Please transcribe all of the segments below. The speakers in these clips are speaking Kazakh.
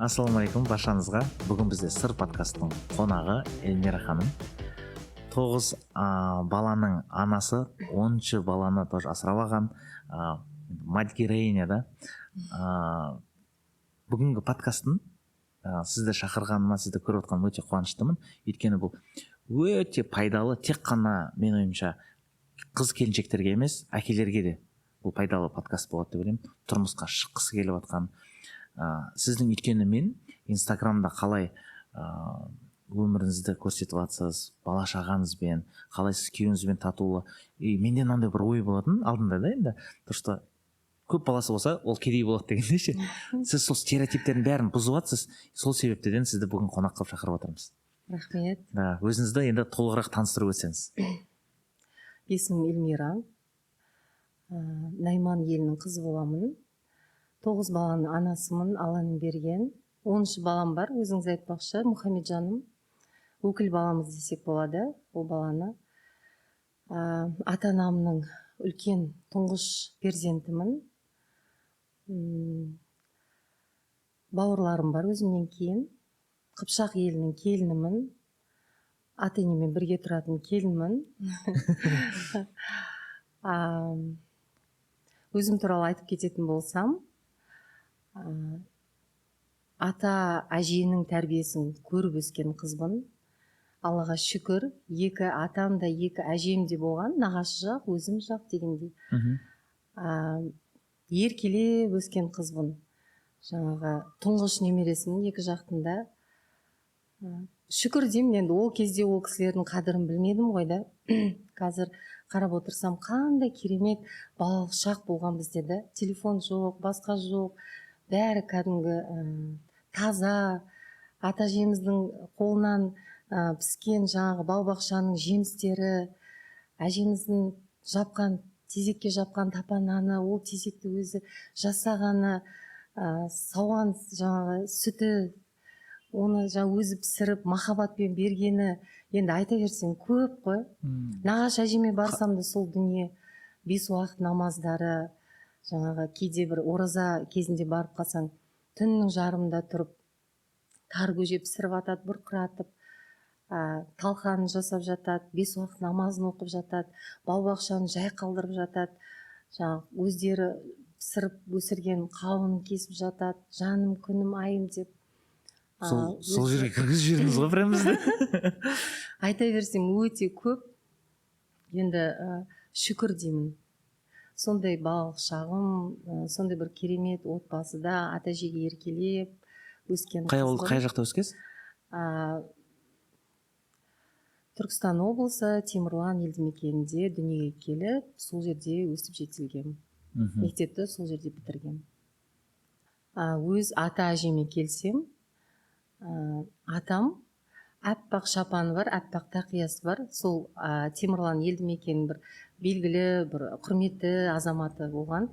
Ассалаумағалейкум баршаңызға! Бүгін бізде «Сыр» подкастының қонағы Эльмира ханым, тоғыз баланың анасы, 10-шы баланы тоже асырап алған, мать героиня да. Бүгінгі подкасттың сізді шақырғаныма, сізді көріп отқаныма өте қуаныштымын, өйткені бұл өте пайдалы, тек қана, менің ойымша, қыз келіншектерге емес, әкелерге де бұл пайдалы подкаст болады деп ойлаймын, тұрмысқа шыққысы келіп жатқан сіздің. Өйткені мен Инстаграмда қалай өміріңізді көрсетіп жатсыз, бала шағаңызбен қалай, сіз күйеуіңізбен татулы, и менде мынандай бір ой болатын алдында да енді, то что көп баласы болса, ол кедей болады дегенде ше. Сіз сол стереотиптердің бәрін бұзып жатсыз, сол себептен сізді бүгін қонақ қылып шақырып отырмыз. Рахмет. Да, өзіңізді енді толығырақ таныстырып өтсеңіз. Есімім Эльмира, Найман елінің қызы боламын. Тоғыз баланың анасымын, Алланың берген. 10-шы балам бар, өзіңіз айтпақшы, Мұхамеджаным. Өкіл баламыз десек болады ол баланы. Ата анамның үлкен тұңғыш перзентімін. Бауырларым бар өзімнен кейін. Қыпшақ елінің келінімін. Ата енемен бірге тұратын келінмін. Өзім туралы айтып кететін болсам, ата әженің тәрбиесін көріп өскен қызбын. Аллаға шүкір, екі атам да, екі әжем де болған, нағашы жақ, өзім жақ дегендей. Еркелеп өскен қызбын, жаңағы тұңғыш немересімін екі жақтың да. Шүкір деймін енді, ол кезде ол кісілердің қадірін білмедім ғой да. Қазір қарап отырсам, қандай керемет балалық шақ болған бізде да. Телефон жоқ, басқа жоқ, бәрі кәдімгі таза, ата әжеміздің қолынан піскен жаңағы бау бақшаның жемістері, әжеміздің жапқан, тезекке жапқан тапа наны, ол тезекті өзі жасағаны, сауған жаңағы сүті, оны жаңа өзі пісіріп, махаббатпен бергені, енді айта берсең, көп қой. Нағашы әжеме барсам да, сол дүние, бес уақыт намаздары, жаңағы кейде бір ораза кезінде барып қалсаң, түннің жарымында тұрып тар көже пісіріп жатады бұрқыратып, талқанын жасап жатады, бес уақыт намазын оқып жатады, бау бақшаны жайқалдырып жатады, жаңағы өздері пісіріп өсірген қауынын кесіп жатады, жаным, күнім, айым деп. Сол жерге кіргізіп жібердіңіз ғой прям бізді. Айта берсең, өте көп енді. Шүкір деймін, сондай балалық шағым, сондай бір керемет отбасыда, ата әжеге еркелеп өскен Қай ауыл, қызбын. қай жақта өскенсіз? Түркістан облысы, Темірлан елді мекенінде дүниеге келіп, сол жерде өсіп жетілгенмін. Мектепті сол жерде бітіргенмін. Өз ата әжеме келсем, атам аппақ шапаны бар, аппақ тақиясы бар, сол Темірлан елді мекенінің бір белгілі бір құрметті азаматы болған,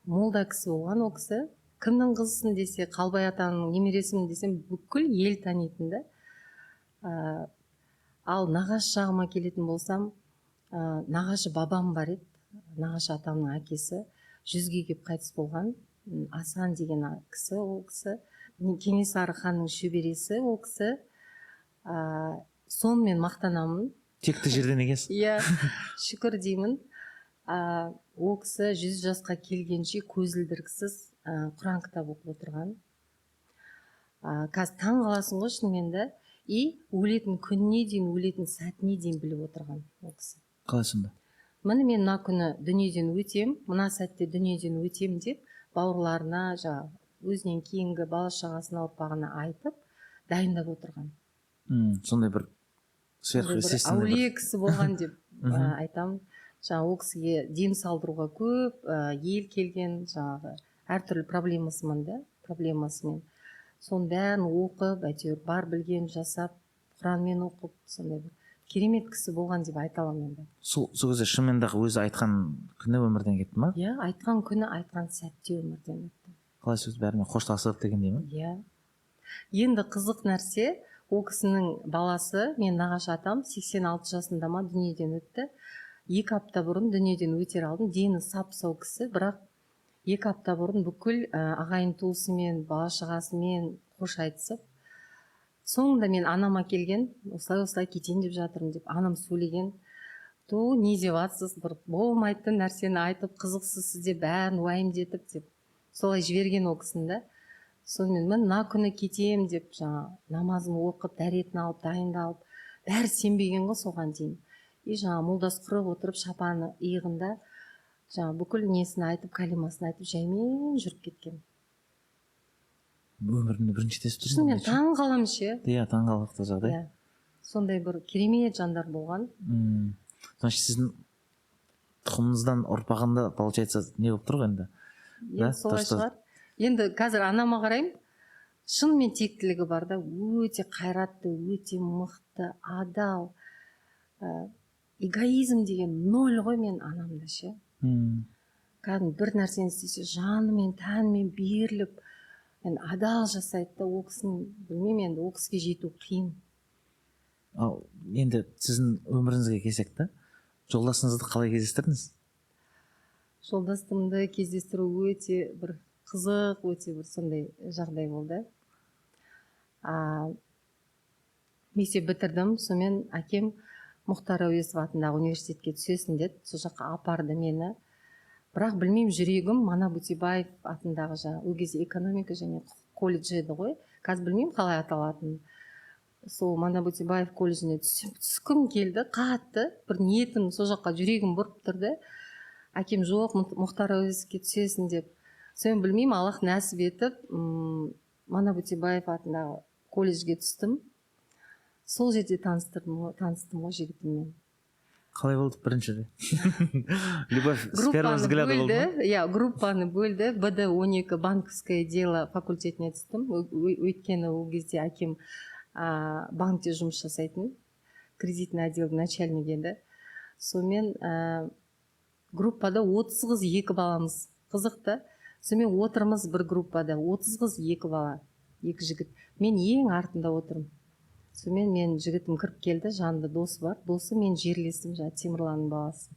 молда кісі болған ол кісі. Кімнің қызысың десе, Қалбай атаның немересімін десем, бүкіл ел танитын да. Ал нағашы жағыма келетін болсам, нағашы бабам бар еді, нағашы атамның әкесі, 100-ге келіп қайтыс болған. Асан деген кісі. Ол кісі Кенесары ханның шөбересі ол кісі. Сонымен мақтанамын. Текті жерден екенсіз. Иә, шүкір деймін. Ол кісі 100 жасқа келгенше көзілдіріксіз Құран кітап оқып отырған. Қазір таң қаласың ғой шынымен де. И өлетін күніне дейін, өлетін сәтіне дейін біліп отырған ол кісі. Қалай сонда? Міне, мен мына күні дүниеден өтем, мына сәтте дүниеден өтем деп, бауырларына, жаңағы өзінен кейінгі бала шағасына, ұрпағына айтып, дайындап отырған. Сондай бір Сондай бір сверхъестественный бір әулие кісі болған деп айтамын. Жаңағы ол кісіге дем салдыруға көп ел келген, жаңағы әртүрлі проблемасымен да, проблемасымен. Соның бәрін оқып, әйтеуір бар білгенін жасап, Құранмен оқып, сондай бір керемет кісі болған деп айта аламын енді. Сол кезде шынымен де өзі айтқан күні өмірден кетті ма? Иә, айтқан күні, айтқан сәтте өмірден өтті. Қалай, сөз бәрімен қоштасып дегендей ма? Иә. Енді қызық нәрсе, ол кісінің баласы, мен нағашы атам 86 жасында ма дүниеден өтті. 2 апта бұрын, дүниеден өтер алдын, дені сап сау кісі, бірақ 2 апта бұрын бүкіл ағайын туысымен, бала шағасымен қош айтысып, соңында мен анама келген, осылай осылай кетейін деп жатырмын деп. Анам сөйлеген: «Ту, не деп жатсыз, бір болмайтын нәрсені айтып, қызықсыз сізде, бәрін уайымдетіп», – деп солай жіберген ол кісіні да. Сонымен міне, мына күні кетемін деп, жаңағы намазын оқып, дәретін алып, дайындалып, бәрі сенбеген ғой соған дейін. И жаңағы молдасы құрып отырып, шапаны иығында, жаңағы бүкіл несін айтып, кәлимасын айтып, жаймен жүріп кеткен. Өмірімде бірінші рет естіп тұрмын. Шынымен таң қаламын ше. Иә, таңғаларлық жағдай. Иә, сондай бір керемет жандар болған. Значит, сіздің тұқымыңыздан, ұрпағында, получается, не болып тұр ғой енді. Енді Да, солай то, что- шығар енді. Қазір анама қараймын, шынымен тектілігі бар да, өте қайратты, өте мықты, адал. Эгоизм деген ноль ғой мен анамда ше. Кәдімгі бір нәрсені істесе, жанымен тәнімен беріліп, енді адал жасайды да. Ол кісінің, білмеймін енді, ол кісіге жету қиын. Ал енді сіздің өміріңізге келсек та, жолдасыңызды қалай кездестірдіңіз? Жолдасымды кездестіру өте бір қызық, өте бір сондай жағдай болды. Мектеп бітірдім, сонымен әкем Мұхтар Әуезов атындағы университетке түсесің деді. Сол жаққа апарды мені. Бірақ білмеймін, жүрегім Манап Өтебаев атындағы, жаңағы ол кезде экономика және құқық колледжі еді ғой, қазір білмеймін қалай аталатынын, сол Манап Өтебаев колледжіне түскім келді қатты. Бір ниетім сол жаққа, жүрегім бұрып тұрды. Әкем: «Жоқ, Мұхтар Әуезовке түсесің», – деп. Сонымен, білмеймін, Аллах нәсіп етіп, Манап Өтебаев атындағы колледжге түстім. Сол жерде таныстырдым ғой, таныстым ғой жігітіммен. Қалай болды бірінші любовь с первого Группаны взгляда болды ма? бөлді, иә, группаны бөлді. БД 12, банковское дело факультетіне түстім. Өйткені ол кезде әкем банкте жұмыс жасайтын, кредитный отделдің начальнигі еді. Сонымен группада 30 қыз, екі баламыз. Қызық та. Сонымен отырмыз бір группада, 30 қыз, екі бала, екі жігіт. Мен ең артында отырмын. Сонымен мен жігітім кіріп келді, жанында досы бар. Досы мен жерлесім, жаңағы Темірланның баласы.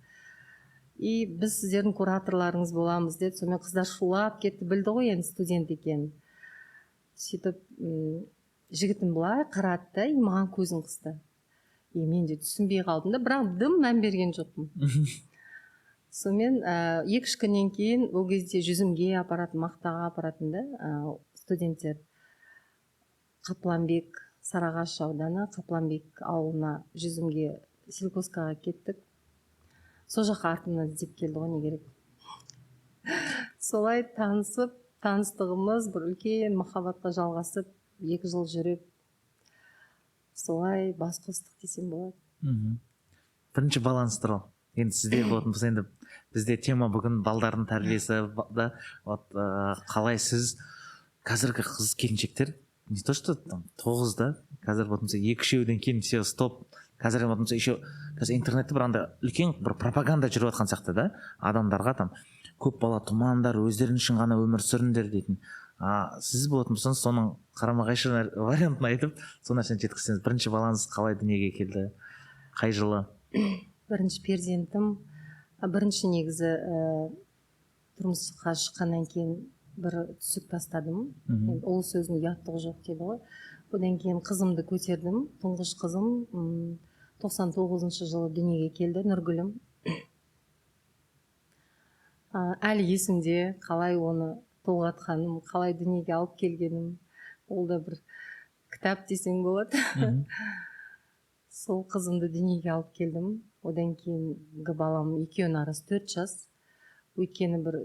И «Біз сіздердің кураторларыңыз боламыз», – деді. Сонымен қыздар шулап кетті, білді ғой енді студент екенін. Сөйтіп жігітім былай қарады да и маған көзін қысты. И мен де түсінбей қалдым да, бірақ дым мән берген жоқпын. Сонымен 2-3 күннен кейін, ол кезде жүзімге апаратын, мақтаға апаратын да студенттер, Қапланбек, Сарыағаш ауданы, Қапланбек ауылына жүзімге, сельхозкаға кеттік. Сол жаққа артымнан іздеп келді ғой, не керек. Солай танысып, таныстығымыз бір үлкен махаббатқа жалғасып, 2 жыл жүріп, солай бас қостық десем болады. Бірінші балаңыз туралы енді сізде болатын болса, енді бізде тема бүгін балдардың тәрбиесі да. Вот қалай сіз, қазіргі қыз келіншектер не то что там тоғызда, қазір болатын болса, екі үшеуден кейін все, стоп. Қазір болатын болса, еще қазір интернетте бір андай үлкен бір пропаганда жүріп жатқан сияқты да адамдарға, там көп бала тумаңдар, өздерің үшін ғана өмір сүріңдер дейтін. А сіз болатын болсаңыз, соның қарама қайшы вариантын айтып, сол нәрсені жеткізсеңіз. Бірінші балаңыз қалай дүниеге келді, қай жылы? Бірінші перзентім, бірінші негізі тұрмысқа шыққаннан кейін бір түсік тастадым. Енді ұлы сөздің ұяттығы жоқ дейді ғой. Одан кейін қызымды көтердім. Тұңғыш қызым 99-шы жылы дүниеге келді, Нұргүлім. Әлі есімде қалай оны толғатқаным, қалай дүниеге алып келгенім. Ол да бір кітап десең болады. Сол қызымды дүниеге алып келдім. Одан кейінгі балам, екеуінің арасы 4 жас. Өйткені бір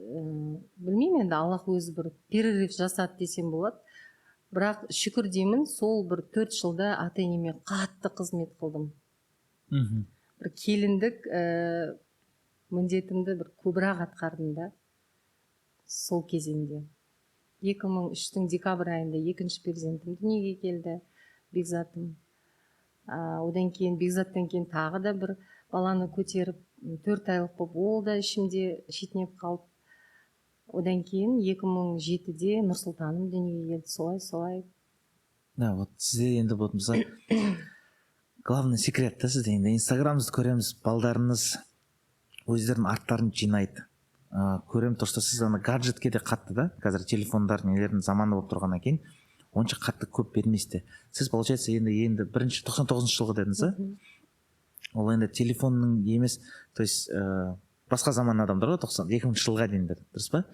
білмеймін енді, Аллах өзі бір перерыв жасады десем болады. Бірақ шүкір деймін, сол бір 4 жылда ата енеме қатты қызмет қылдым. Бір келіндік міндетімді бір көбірек атқардым да сол кезеңде. 2003-тің декабрь айында екінші перзентім дүниеге келді, Бекзатым. Одан кейін, Бекзаттан кейін тағы да бір баланы көтеріп, 4 айлық болып, ол да ішімде шетінеп қалды. Одан кейін 2007-де Нұрсұлтаным дүниеге келді. Солай, солай. Да, вот сізде енді болатын болса, главный секрет та сізде. Енді инстаграмыңызды көреміз, балдарыңыз өздерінің арттарын жинайды. Көремін то, что сіз ана гаджетке де қатты да, қазір телефондар, нелердің заманы болып тұрғаннан кейін онша қатты көп бермейсіз. Сіз, получается, енді бірінші 99-жылғы дедіңіз ба? Мгм. Ол енді телефонның емес, то есть басқа заманның адамдары ғой, 90, 2000 жылға дейін, дұрыс па?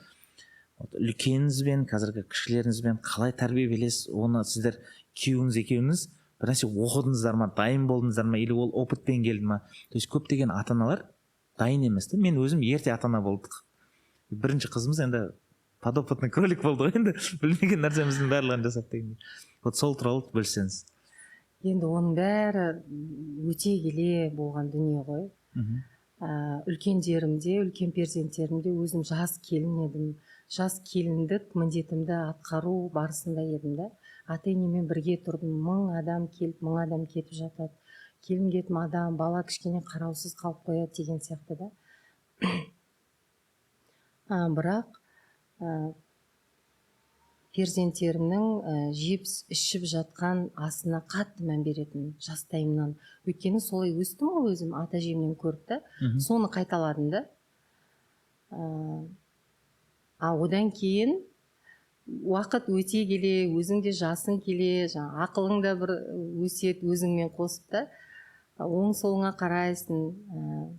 Вот үлкеніңізбен, қазіргі кішілеріңізбен қалай тәрбие бересіз оны? Сіздер күйеуіңіз екеуіңіз бір нәрсе оқыдыңыздар ма, дайын болдыңыздар ма или ол опытпен келді ма? То есть көптеген ата аналар дайын емес та. Мен өзім ерте ата ана болдық, бірінші қызымыз енді подопытный кролик болды ғой енді, білмеген нәрсеміздің барлығын жасап дегендей. Вот сол туралы бөліссеңіз. Енді оның бәрі өте келе болған дүние ғой. Үлкендерімде, үлкен перзенттерімде өзім жас келін едім, жас келіндік міндетімді атқару барысында едім да. Ата енемен бірге тұрдым. Мың адам келіп, мың адам кетіп жатады, келін кетім адам, бала кішкене қараусыз қалып қояды деген сияқты да. Бірақ перзенттерімнің жеп ішіп жатқан асына қатты мән беретін жастайымнан, өйткені солай өстім ғой өзім, ата әжемнен көріп та. Соны қайталадым да. А одан кейін уақыт өте келе, өзің де жасың келе, жаңа ақылың да бір өседі өзіңмен қосып та, оң солыңа қарайсың,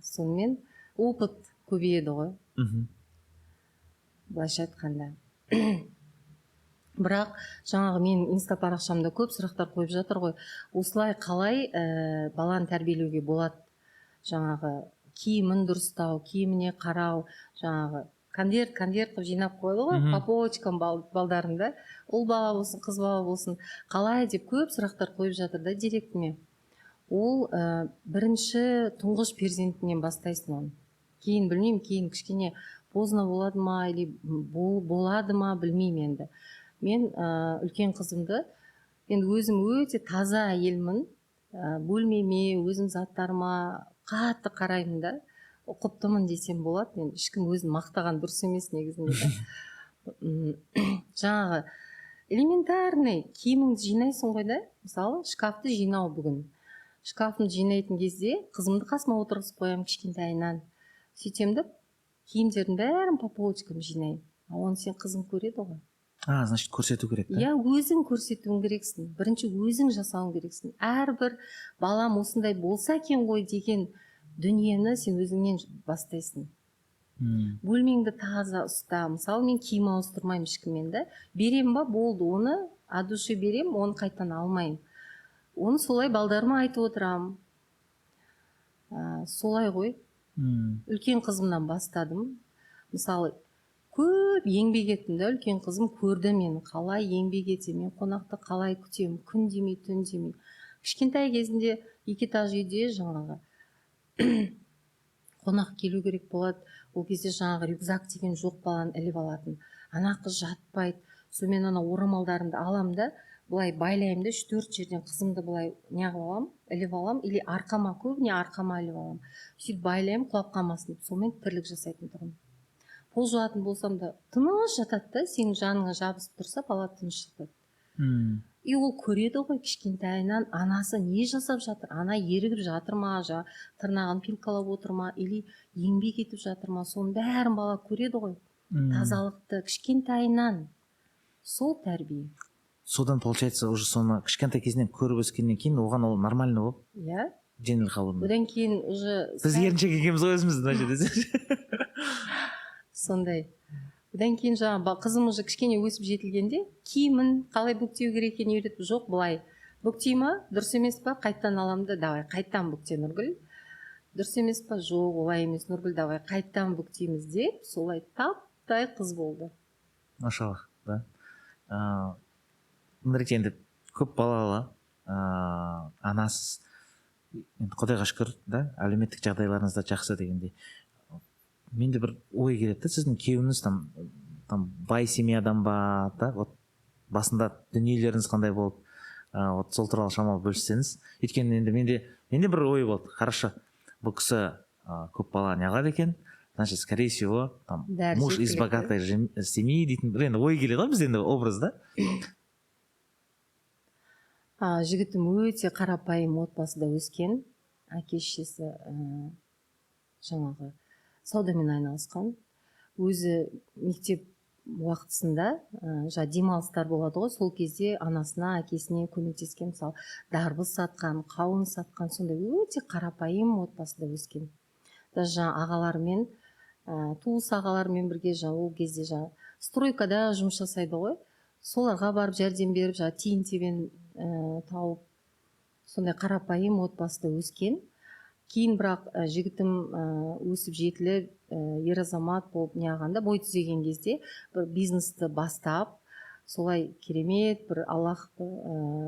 сонымен опыт көбейеді ғой, былайша айтқанда. Бірақ жаңағы менің инста парақшамда көп сұрақтар қойып жатыр ғой, осылай қалай баланы тәрбиелеуге болады, жаңағы киімін дұрыстау, киіміне қарау, жаңағы конверт конверт қылып жинап қояды ғой по полочкам балдарын да, ұл бала болсын, қыз бала болсын, қалай деп көп сұрақтар қойып жатыр да директіме. Ол бірінші тұңғыш перзентінен бастайсың оны. Кейін білмеймін, кейін кішкене поздно болады ма или болады ма, білмеймін енді. Мен үлкен қызымды, енді өзім өте таза әйелмін, бөлмеме, өзім заттарыма қатты қараймын да, ұқыптымын десем болады енді, ешкім өзін мақтаған дұрыс емес негізінде да. Жаңағы элементарный киіміңді жинайсың ғой да, мысалы, шкафты жинау. Бүгін шкафымды жинайтын кезде қызымды қасыма отырғызып қоямын кішкентайынан. Сөйтемін да, киімдердің бәрін по полочкам жинаймын. А оны сен, қызың көреді ғой. А, значит, көрсету керек та? Иә, өзің көрсетуің керексің, бірінші өзің жасауың керексің. Әрбір балам осындай болса екен ғой деген дүниені сен өзіңнен бастайсың. Бөлмеңді таза ұста. Мысалы, мен киім ауыстырмаймын ешкіммен да. Беремін ба, болды, оны от души беремін, оны қайтадан алмаймын. Оны солай балдарыма айтып отырамын. Солай ғой. Үлкен қызымнан бастадым. Мысалы, көп еңбек еттім да. Үлкен қызым көрді мені, қалай еңбек етемін мен, қонақты қалай күтемін, күн демей, түн демей. Кішкентай кезінде екі этаж үйде жаңағы қонақ келу керек болады. Ол кезде жаңағы рюкзак деген жоқ, баланы іліп алатын. Ана қыз жатпайды. Сонымен ана орамалдарымды аламын да, былай байлаймын да, үш төрт жерден қызымды былай неғып аламын, іліп аламын или арқама, көбіне арқама іліп аламын. Сөйтіп байлаймын, құлап қалмасын деп. Сонымен тірлік жасайтын тұғын. Пол жуатын болсам да, тыныш жатады да. Сенің жаныңа жабысып тұрса, бала тыныш жатады. И ол көреді ғой кішкентайынан, анасы не жасап жатыр, ана ерігіп жатыр ма, тырнағын пилкалап отыр ма или еңбек етіп жатыр ма, соның бәрін бала көреді ғой. Тазалықты кішкентайынан, сол тәрбие. Содан, получается, уже соны кішкентай кезінен көріп өскеннен кейін оған ол нормально болып, жеңіл қабылданады. Одан кейін уже Біз еріншек екенбіз ғой өзіміз мына жерде. Сондай. Одан кейін жаңағы қызым уже кішкене өсіп жетілгенде, киімін қалай бүктеу керек екенін үйретіп, жоқ, былай бүктей ма, дұрыс емес па, қайтадан аламын да: «Давай, қайтадан бүкте, Нұргүл. Дұрыс емес па? Жоқ, олай емес, Нұргүл, давай қайтадан бүктейміз», — деп, солай таптай қыз болды. Машаллах да. Смотрите, енді көп балалы анасыз, енді құдайға шүкір да, әлеуметтік жағдайларыңыз да жақсы дегендей, менде бір ой келеді да: сіздің күйеуіңіз там бай семьядан ба да? Вот басында дүниелеріңіз қандай болды, вот сол туралы шамалы бөліссеңіз. Өйткені енді менде бір ой болды: хорошо, бұл кісі көп бала неғылады екен, значит, скорее всего, там Бәрі муж из жеткілікті. богатой семьи дейтін бір енді ой келеді ғой бізде, енді образ да. Жігітім өте қарапайым отбасыда өскен. Әке шешесі жаңағы саудамен айналысқан. Өзі мектеп уақытысында жаңа демалыстар болады ғой, сол кезде анасына, әкесіне көмектескен, мысалы, дарбыз сатқан, қауын сатқан, сондай өте қарапайым отбасыда өскен. Даже жаңа ағаларымен, туыс ағаларымен бірге жаңа ол кезде жаңа стройкада жұмыс жасайды ғой, соларға барып жәрдем беріп, жаңа тиын тебен тауып, сондай қарапайым отбасыда өскен. Кейін бірақ жігітім өсіп жетіліп, ер азамат болып неғанда бой түзеген кезде бір бизнесті бастап, солай керемет бір Аллах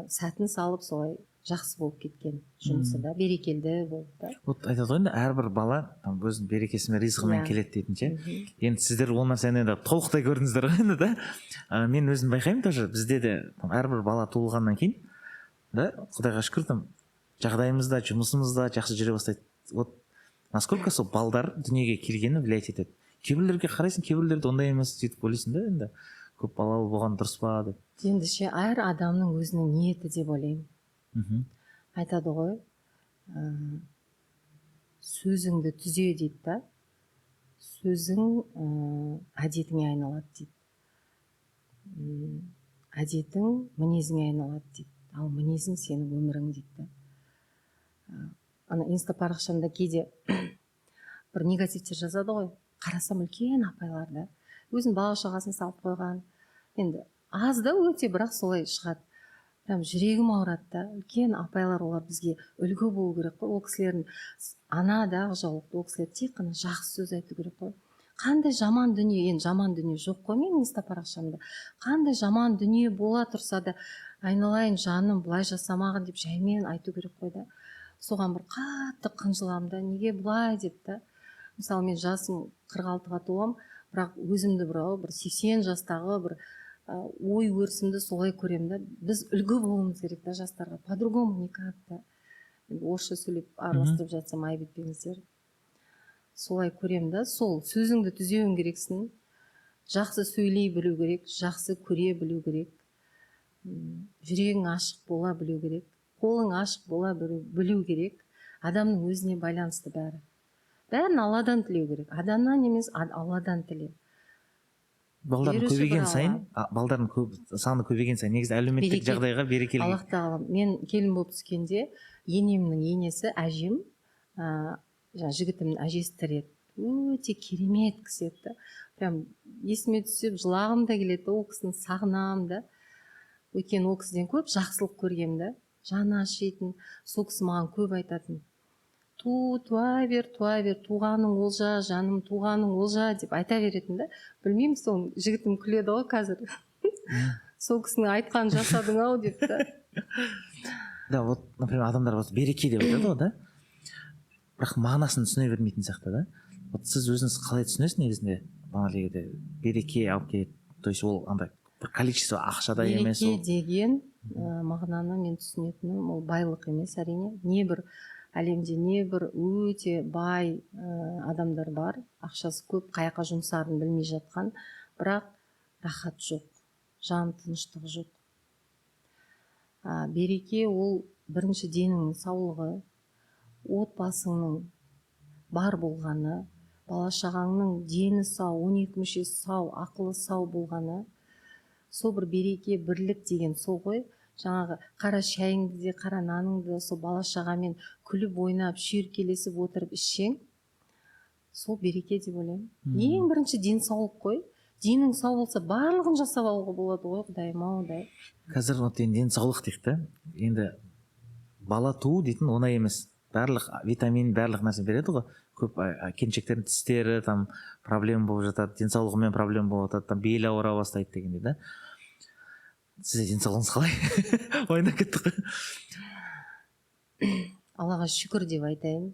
сәтін салып, солай жақсы болып кеткен жұмысы да, берекелді болды да. Вот айтады ғой енді, әрбір бала там өзінің берекесімен, ризығымен келеді дейтін ше. Енді сіздер ол нәрсені енді толықтай көрдіңіздер ғой енді да. Мен өзім байқаймын тоже, бізде де там әрбір бала туылғаннан кейін да, құдайға шүкір, там жағдайымыз да, жұмысымыз да жақсы жүре бастайды. Вот насколько сол балдар дүниеге келгені влиять етеді? Кейбіреулерге қарайсың, кейбіреулерде ондай емес, сөйтіп ойлайсың да, енді көп балалы болған дұрыс па деп. Енді ше, әр адамның өзінің ниеті деп ойлаймын. Айтады ғой, сөзіңді түзе дейді да, сөзің әдетіңе айналады дейді. Әдетің мінезіңе айналады дейді, ал мінезің сенің өмірің дейді да. Ана инста парақшамда кейде бір негативтер жазады ғой, қарасам, үлкен апайлар да, өзінің бала шағасын салып қойған, енді аз да өте, бірақ солай шығады. Прям жүрегім ауырады да. Үлкен апайлар, олар бізге үлгі болу керек қой. Ол кісілердің ана да ақ жаулықты, ол кісілер тек қана жақсы сөз айту керек қой. Қандай жаман дүние, енді жаман дүние жоқ қой менің инста парақшамда, қандай жаман дүние бола тұрса да, «Айналайын жаным, былай жасамағын» деп жаймен айту керек қой да. Соған бір қатты қынжыламын да, неге бұлай деп та. Мысалы, мен жасым 46-ға толамын, бірақ өзімді бір, ау, бір 80 жастағы бір ой өрісімді солай көремін да. Біз үлгі болуымыз керек та жастарға, по другому никак та. Енді орысша сөйлеп араластырып жатсам, айып етпеңіздер. Солай көремін да. Сол сөзіңді түзеуің керексің, жақсы сөйлей білу керек, жақсы көре білу керек, жүрегің ашық бола білу керек, қолың ашық бола білу керек. Адамның өзіне байланысты бәрі. Бәрін Алладан тілеу керек, адамнан емес, Алладан тіле. Балдардың Беруші көбейген бір сайын, Алла. Балдардың көп саны көбейген сайын негізі әлеуметтік Береке. жағдайға берекелі. Аллах тағала, мен келін болып түскенде енемнің енесі, әжем, жаңа жігітімнің әжесі тірі еді, өте керемет кісі еді да. Прям есіме түсіп жылағым да келеді, ол кісіні сағынамын да, өйткені ол кісіден көп жақсылық көргенмін да, жаны ашитын. Сол кісі маған көп айтатын: «Ту, туа бер, туа бер, туғаның олжа, жаным, туғаның олжа», – деп айта беретін да. Білмеймін, сол жігітім күледі ғой қазір, «Сол кісінің айтқанын жасадың ау» деп та. Да, вот, например, адамдар вот береке деп айтады ғой да, бірақ мағынасын түсіне бермейтін сияқты да. Вот сіз өзіңіз қалай түсінесіз негізінде, бағанағыдай береке алып келеді, то есть ол андай бір количество ақшада емес Береке ол. деген мағынаны мен түсінетінім, ол байлық емес, әрине. Не бір әлемде не бір өте бай адамдар бар, ақшасы көп, қай жаққа жұмсарын білмей жатқан, бірақ рахат жоқ, жан тыныштығы жоқ. Береке ол бірінші деніңнің саулығы, отбасыңның бар болғаны, бала шағаңның дені сау, 12 мүшесі сау, ақылы сау болғаны. Сол бір береке, бірлік деген сол ғой. Жаңағы қара шайыңды де, қара наныңды да сол бала шағамен күліп ойнап, шүйіркелесіп отырып ішсең, сол береке деп ойлаймын. Ең бірінші денсаулық қой. Денің сау болса, барлығын жасап алуға болады ғой, құдайым ау да. Қазір вот енді денсаулық дейік та. Енді бала туу дейтін оңай емес, барлық витамин, барлық нәрсе береді ғой. Көп келіншектердің тістері там проблема болып жатады, денсаулығымен проблема болып жатады, там белі ауыра бастайды дегендей да. Сізде денсаулығыңыз қалай? Ойнап кеттік қой. Аллаға шүкір деп айтайын,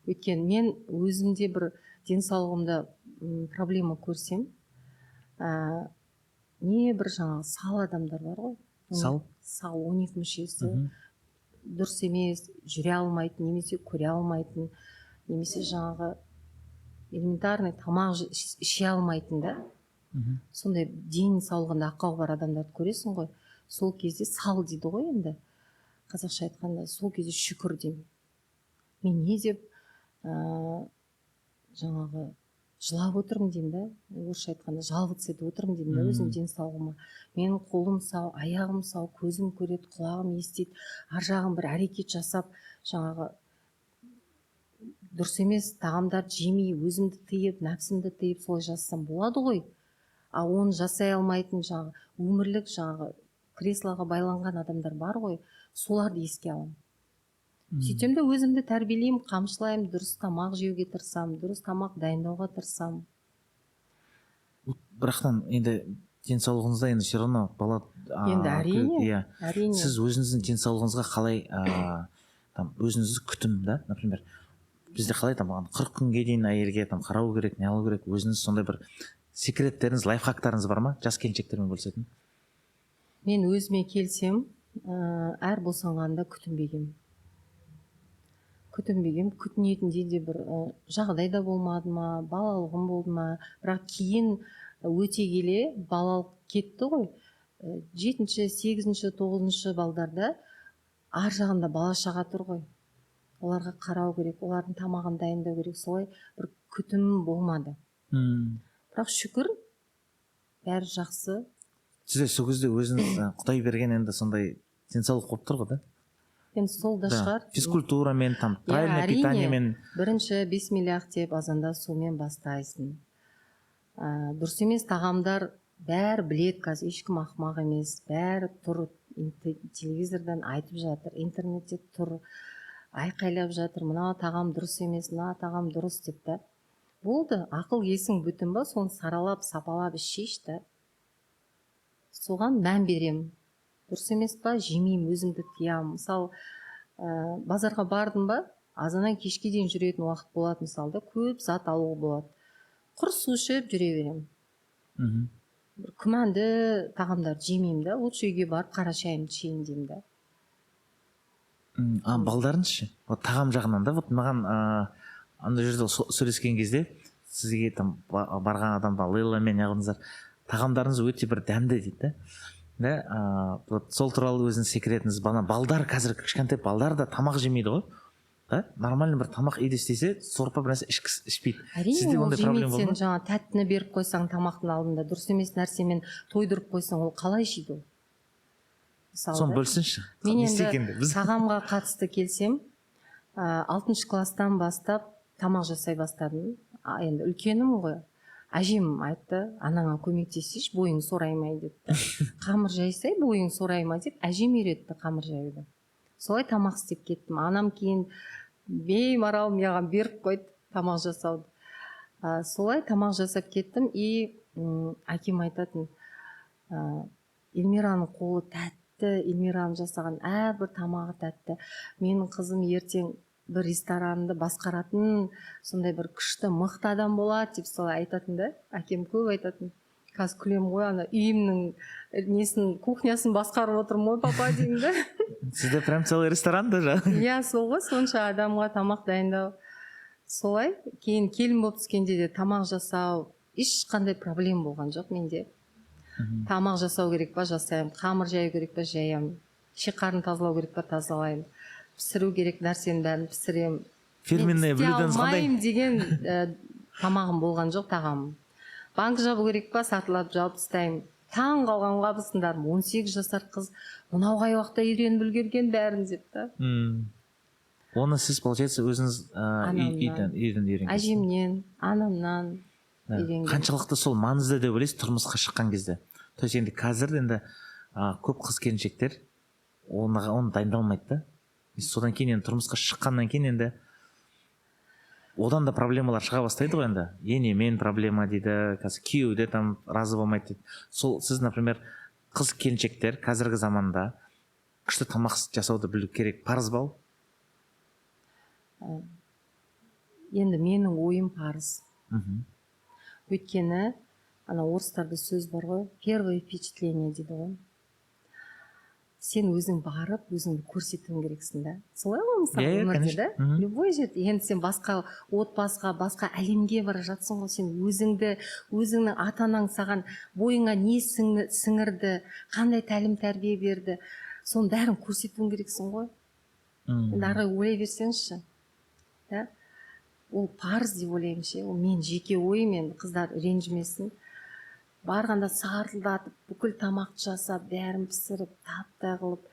өйткені мен өзімде бір денсаулығымда проблема көрсем, не бір жаңағы сал адамдар бар ғой. Сал? Сал, 12 мүшесі дұрыс емес, жүре алмайтын немесе көре алмайтын, немесе жаңағы элементарный тамақ іше алмайтын да. Сондай денсаулығында ақау бар адамдарды көресің ғой, сол кезде сал дейді ғой енді қазақша айтқанда. Сол кезде шүкір деймін мен, не деп жаңағы Жылап отырмын деймін да, орысша айтқанда, жаловаться етіп отырмын деймін да өзімнің денсаулығыма. Менің қолым сау, аяғым сау, көзім көреді, құлағым естиді. Ар жағын бір әрекет жасап, жаңағы дұрыс емес тағамдарды жемей, өзімді тыйып, нәпсімді тыйып, солай жасасам болады ғой. А оны жасай алмайтын, жаңағы өмірлік жаңағы креслоға байланған адамдар бар ғой, соларды еске аламын. Сөйтемін де, өзімді тәрбиелеймін, қамшылаймын, дұрыс тамақ жеуге тырысамын, дұрыс тамақ дайындауға тырысамын. Бірақтан енді денсаулығыңызда енді все равно бала Енді әрине. Иә. Әрине. Сіз өзіңіздің денсаулығыңызға қалай там өзіңізді күтім да, например, бізде қалай там 40 күнге дейін әйелге там қарау керек, не алу керек, өзіңіз сондай бір секреттеріңіз, лайфхактарыңыз бар ма жас келіншектермен бөлісетін? Мен өзіме келсем, әр босанғанда күтінбегенмін. Күтінбегенмін, күтінетіндей де бір жағдай да болмады ма, балалығым болды ма. Бірақ кейін өте келе балалық кетті ғой. Жетінші, сегізінші, тоғызыншы балдарда ар жағында бала шаға тұр ғой, оларға қарау керек, олардың тамағын дайындау керек. Солай бір күтім болмады. Бірақ шүкір, бәрі жақсы. Сізде сол кезде өзіңіз құдай берген енді сондай денсаулық болып тұр ғой да. Енді сол да шығар. Физкультурамен там, Иә, правильное әрине. питаниемен. Бірінші бисмиллях деп азанда сумен бастайсың. Дұрыс емес тағамдар бәрі біледі қазір, ешкім ақымақ емес, бәрі тұр, телевизордан айтып жатыр, интернетте тұр, айқайлап жатыр: мына тағам дұрыс емес, мына тағам дұрыс деп та. Болды, ақыл есің бүтін ба, соны саралап, сапалап шеш та. Соған мән беремін. Дұрыс емес па, жемеймін, өзімді тыямын. Мысалы, базарға бардым ба, азаннан кешке дейін жүретін уақыт болады, мысалы да, көп зат алуға болады, құр су ішіп жүре беремін. Бір күмәнді тағамдарды жемеймін да, лучше үйге барып қара шайымды ішейін деймін да. А балдарыңыз ше, вот тағам жағынан да, вот маған ана жерде сөйлескен кезде сізге там барған адам Лейламен неғылдыңыздар, тағамдарыңыз өте бір дәмді дейді да. Да, вот сол туралы өзіңіз секретіңіз. Бана балдар, қазір кішкентай балдар да тамақ жемейді ғой да, нормально бір тамақ үйде істесе, сорпа бір нәрсе ішпейді. Әрине. Сізде Ол ондай проблема жемейді. болды Сен ма? жаңа тәттіні беріп қойсаң тамақтың алдында, дұрыс емес нәрсемен тойдырып қойсаң, ол қалай жейді ол, мысалы Соны да? бөлсінші. Мен Не енді істейік енді біз? тағамға қатысты келсем, алтыншы класстан бастап тамақ жасай бастадым. Енді үлкенім ғой, әжем айтты: «Анаңа көмектессейші, бойың сораймай», — депті. «Қамыр жайсай, бойың сорайма», — деп әжем үйретті қамыр жаюды. Солай тамақ істеп кеттім. Анам кейін беймарал маған беріп қойды тамақ жасауды. Солай тамақ жасап кеттім. И әкем айтатын: «Эльмираның қолы тәтті, Эльмираның жасаған әрбір тамағы тәтті. Менің қызым ертең бір ресторанды басқаратын сондай бір күшті, мықты адам болады», — деп солай айтатын да. Әкем көп айтатын. Қазір күлемін ғой, ана үйімнің несін, кухнясын басқарып отырмын ғой, папа, деймін да. Сізде прям целый ресторан даже. Иә, сол ғой, сонша адамға тамақ дайындау. Солай кейін келін болып түскенде де тамақ жасау ешқандай проблема болған жоқ менде. Тамақ жасау керек па, жасаймын, қамыр жаю керек па, жаямын, ішек қарын тазалау керек па, тазалаймын, пісіру керек нәрсенің бәрін пісіремін. Фирменный Мен істей блюдоңыз қандай? алмаймын деген тамағым болған жоқ, тағамым. Банк жабу керек па, сатылап жауып тастаймын. Таң қалған абысындарым: «18 жасар қыз мынау қай уақытта үйреніп үлгерген бәрін?» — деп та. Оны сіз, получается, өзіңіз Анамнан. үйден үйренгенсіз? Әжемнен, анамнан үйренгенмін. Қаншалықты сол маңызды деп ойлайсыз тұрмысқа шыққан кезде? То есть енді қазір енді көп қыз келіншектер оны дайындалмайды да. И содан кейін енді тұрмысқа шыққаннан кейін енді одан да проблемалар шыға бастайды ғой. Енді енемен проблема дейді, қазір күйеуі де там разы болмайды дейді. Сол сіз, например, қыз келіншектер қазіргі заманда күшті тамақ жасауды білу керек, парыз ба ол? Енді менің ойым, парыз. Өйткені ана орыстарда сөз бар ғой, «первое впечатление» дейді ғой. Сен өзің барып, өзіңді көрсетуің керексің да, солай ғой, мысалы, Иә, иә, өмірде конечно. да. Любой жерде енді сен басқа отбасыға, басқа әлемге бара жатсың ғой. Сен өзіңді, өзіңнің ата анаң саған бойыңа не сіңірді, қандай тәлім тәрбие берді, соның бәрін көрсетуің керексің ғой. Енді ары қарай ойлай берсеңізші да. Ол парыз деп ойлаймын ше. Ол мен жеке ойым енді, қыздар ренжімесін. Барғанда сартылдатып бүкіл тамақты жасап, бәрін пісіріп, таптай қылып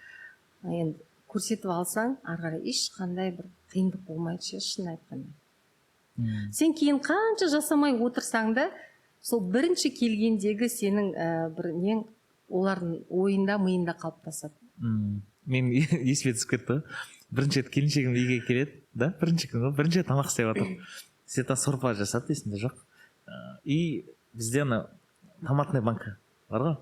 енді көрсетіп алсаң, ары қарай ешқандай бір қиындық болмайды ше, шын айтқанда. Сен кейін қанша жасамай отырсаң да, сол бірінші келгендегі сенің бір нең олардың ойында, миында қалыптасады. Мен есіме түсіп кетті ғой. Бірінші рет келіншегім үйге келеді да, бірінші күн ғой, бірінші рет тамақ істеп жатыр. Света сорпа жасады, есімде жоқ. И бізде ана томатный банка бар ғой,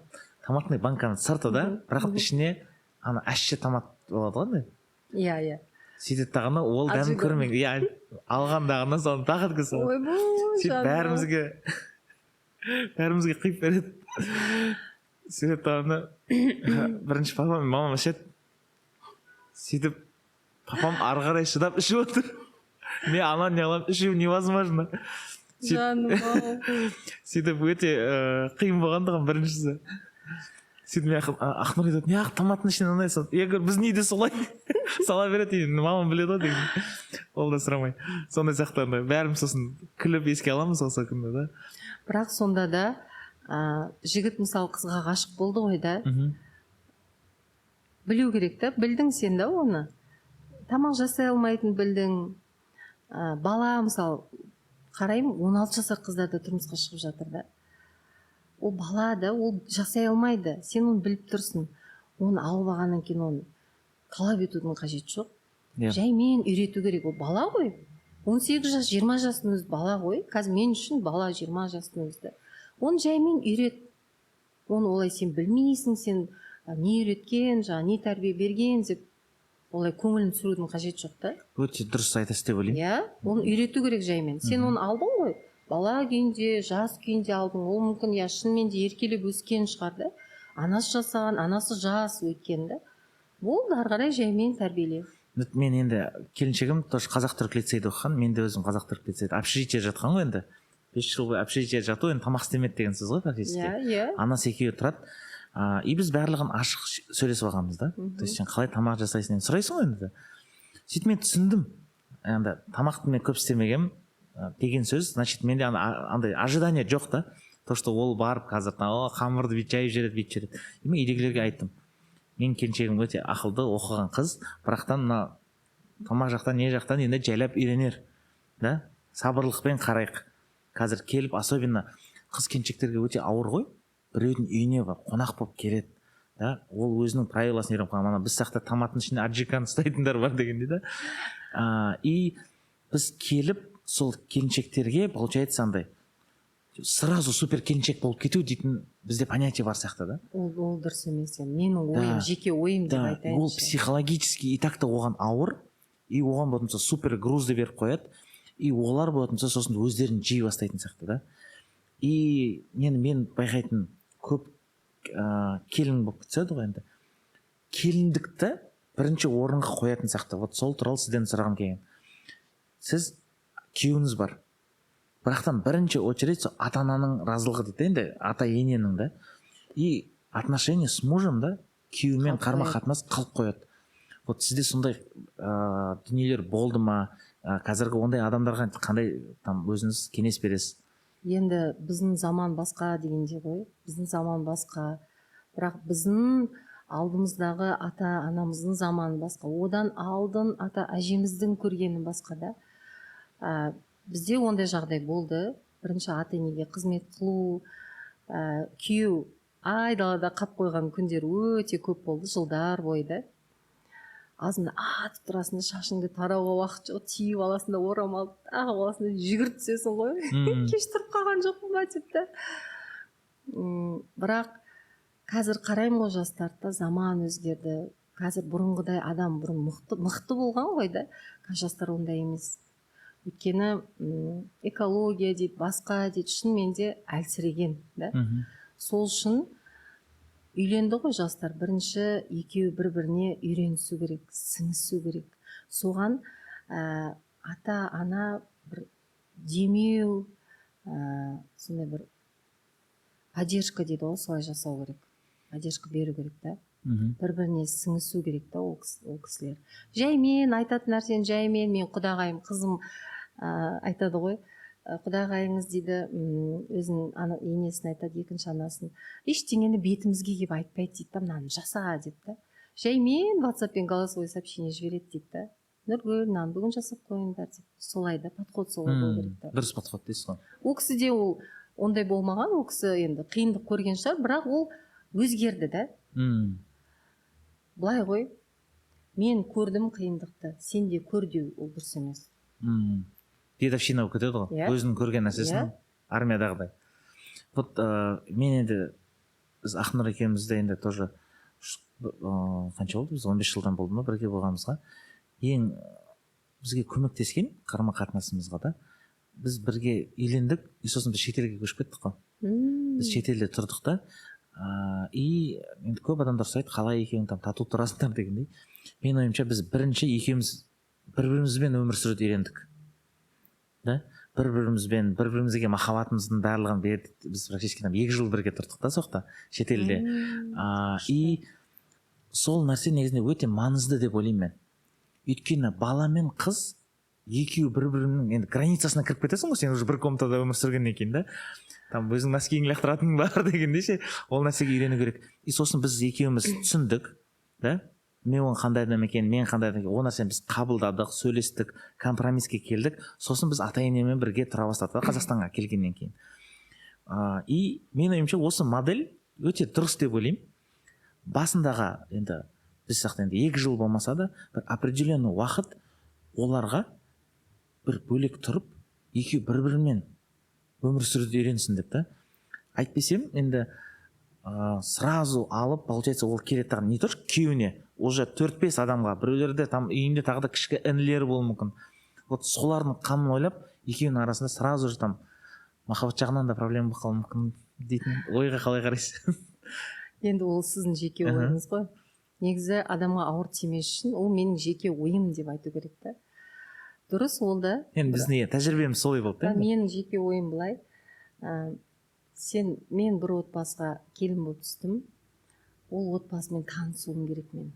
томатный банканың сырты да, бірақ ішіне ана ащы томат болады ғой андай. иә иә Сөйтеді дағыны, ол дәмін Аджига. көрмеген, иә, алғандағыны соны тағы өткізіп салады. Ойбой. Сөйтіп Жаным. бәрімізге құйып береді. Сөйтеді дағыны, бірінші папам мен мамам ішеді. Сөйтіп папам ары қарай шыдап ішіп отыр, мен ана не қыламын, ішу невозможно. Жаным ау. Сөйтіп өте қиын болғандығын біріншісі. Сөйтіп мен Ақнұр айтады: «Неғып томаттың ішіне мынандай салды?» Я говорю: «Біздің үйде солай сала береді, енді мамам біледі ғой», — деген. Ол да сұрамай сондай сияқты андай. Бәріміз сосын күліп еске аламыз осы күнді да. Бірақ сонда да жігіт, мысалы, қызға ғашық болды ғой да, білу керек та. Білдің сен да, оны тамақ жасай алмайтынын білдің. Бала, мысалы, қараймын, 16 жасар қыздар да тұрмысқа шығып жатыр да. Ол бала да, ол жасай алмайды, сен оны біліп тұрсың. Оны алып алғаннан кейін оны талап етудің қажеті жоқ. Жаймен үйрету керек. Ол бала ғой, 18 жас, 20 жастың өзі бала ғой. Қазір мен үшін бала 20 жастың өзі. Оны жаймен үйрет. Оны олай сен білмейсің, сен не үйреткен, жаңағы не тәрбие берген деп олай көңілін түсірудің қажеті жоқ та. Өте дұрыс айтасыз деп ойлаймын. Иә, оны үйрету керек жаймен. Сен оны алдың ғой, бала күйінде, жас күйінде алдың. Ол мүмкін, иә, шынымен де еркелеп өскен шығар да, анасы жасаған, анасы жас өйткені да. Болды, ары қарай жаймен тәрбиеле. Мен енді келіншегім тоже қазақ түрік лицейде оқыған, мен де өзім қазақ түрік лицейде, общежитие жатқан ғой. Енді 5 жыл бойы общежитие жату енді тамақ істемеді деген сөз ғой практически. иә иә Анасы екеуі тұрады. И біз барлығын ашық сөйлесіп алғанбыз да. То есть сен қалай тамақ жасайсың, енді сұрайсың ғой енді. Сөйтіп мен түсіндім енді, тамақты мен көп істемегенмін деген сөз, значит, менде андай ожидание жоқ та, то что ол барып қазір там, о, қамырды бүйтіп жайып жібереді, бүйтіп жібереді. И мен үйдегілерге айттым: менің келіншегім өте ақылды, оқыған қыз, бірақтан мына тамақ жақтан, не жақтан енді жайлап үйренер да, сабырлықпен қарайық. Қазір келіп, особенно қыз келіншектерге өте ауыр ғой, біреудің үйіне барып қонақ болып келеді да, ол өзінің правиласын үйреніп қалған. Ана біз сияқты томаттың ішінде аджиканы ұстайтындар бар дегендей да. И біз келіп сол келіншектерге, получается, андай сразу супер келіншек болып кету дейтін бізде понятие бар сияқты да. Ол дұрыс емес енді, менің ойым, жеке ойым деп Да, айтайыншы. ол психологически и так та оған ауыр, и оған болатын болса супер грузды беріп қояды, и олар болатын болса сосын өздерін жей бастайтын сияқты да. И енді мен байқайтын, көп келін болып түседі ғой енді, келіндікті бірінші орынға қоятын сияқты. Вот сол туралы сізден сұрағым келген. Сіз күйеуіңіз бар, бірақтан бірінші очередь сол ата ананың разылығы дейді енді, ата ененің да, и отношения с мужем да, күйеуімен Қалып қарым қояды. қатынас қалып қояды. Вот сізде сондай дүниелер болды ма? Қазіргі ондай адамдарға қандай там өзіңіз кеңес бересіз? Енді біздің заман басқа дегенде ғой, біздің заман басқа, бірақ біздің алдымыздағы ата анамыздың заманы басқа, одан алдын ата әжеміздің көргені басқа да. Бізде ондай жағдай болды. Бірінші ата енеге қызмет қылу, күйеу айдалада қап қойған күндер өте көп болды жылдар бойы да. Азында атып тұрасың да, шашыңды тарауға уақыт жоқ, түйіп аласың да, орамалды тағып аласың да, жүгіріп түсесің ғой, кеш тұрып қалған жоқпын ба деп та. Бірақ қазір қараймын ғой жастарды да, заман өзгерді. Қазір бұрынғыдай адам, бұрын мықты мықты болған ғой да, қазір жастар ондай емес. Өйткені экология дейді, басқа дейді, шынымен де әлсіреген да. Сол үшін үйленді ғой жастар, бірінші екеуі бір біріне үйренісу керек, сіңісу керек. Соған ата ана бір демеу, сондай бір поддержка дейді ғой, солай жасау керек, поддержка беру керек та. Бір біріне сіңісу керек та. Ол кісілер жаймен айтатын нәрсені жаймен. Мен құдағайым қызым Айтады ғой, құдағайыңыз дейді, өзінің ана енесін айтады, екінші анасын, ештеңені бетімізге келіп айтпайды дейді да, мынаны жаса деп та, жаймен Ватсаппен голосовой сообщение жібереді дейді да, Нұргүл, мынаны бүгін жасап қойыңдар деп. Солай да, подход солай болу керек та. Дұрыс подход дейсіз ғой. Ол кісіде ол ондай болмаған. Ол кісі енді қиындық көрген шығар, бірақ ол өзгерді да. Былай ғой, мен көрдім қиындықты, сен де көр деу ол дұрыс емес. Дедовщина болып кетеді ғой. Иә. Өзінің көрген нәрсесін. Армиядағыдай. Вот мен енді, біз Ақнұр екеуміз де енді тоже қанша болды, біз 15 жылдан болды ма бірге болғанымызға. Ең бізге көмектескен қарым қатынасымызға да, біз бірге үйлендік и сосын біз шетелге көшіп кеттік қой. Біз шетелде тұрдық та, и енді көп адамдар сұрайды, қалай екеуің там тату тұрасыңдар дегендей. Менің ойымша, біз бірінші екеуміз бір бірімізбен өмір сүруді үйрендік да, бір бірімізбен, бір бірімізге махаббатымыздың барлығын бердік. Біз практически там 2 жыл бірге тұрдық та сол жақта, шетелде. И сол нәрсе негізінде өте маңызды деп ойлаймын мен, өйткені бала мен қыз екеуі бір бірінің енді границасына кіріп кетесің ғой сен уже бір комнатада өмір сүргеннен кейін да, там өзің носкиіңді лақтыратының бар дегендей ше. Ол нәрсеге үйрену керек. И сосын біз екеуміз түсіндік да, мен оның қандай адам екенін, мен қандай адам екенін, ол нәрсені біз қабылдадық, сөйлестік, компромисске келдік. Сосын біз ата енемен бірге тұра бастадық да, Қазақстанға келгеннен кейін. И менің ойымша, осы модель өте дұрыс деп ойлаймын. Басындағы енді біз сияқты енді 2 жыл болмаса да, бір определенный уақыт оларға бір бөлек тұрып, екеуі бір бірімен өмір сүруді үйренсін деп та. Әйтпесем енді сразу алып, получается, ол келеді тағы не то что күйеуіне, уже төрт бес адамға, біреулерде там үйінде тағы да кішкі інілері болуы мүмкін. Вот солардың қамын ойлап, екеуінің арасында сразу же там махаббат жағынан да проблема болып қалуы мүмкін дейтін ойға қалай қарайсыз? Енді ол сіздің жеке ойыңыз ғой. Негізі адамға ауыр тимес үшін ол менің жеке ойым деп айту керек та, дұрыс ол да. Енді біздің, иә, тәжірибеміз солай болды да енді. Менің жеке ойым былай: сен, мен бір отбасыға келін болып түстім, ол отбасымен танысуым керек мен.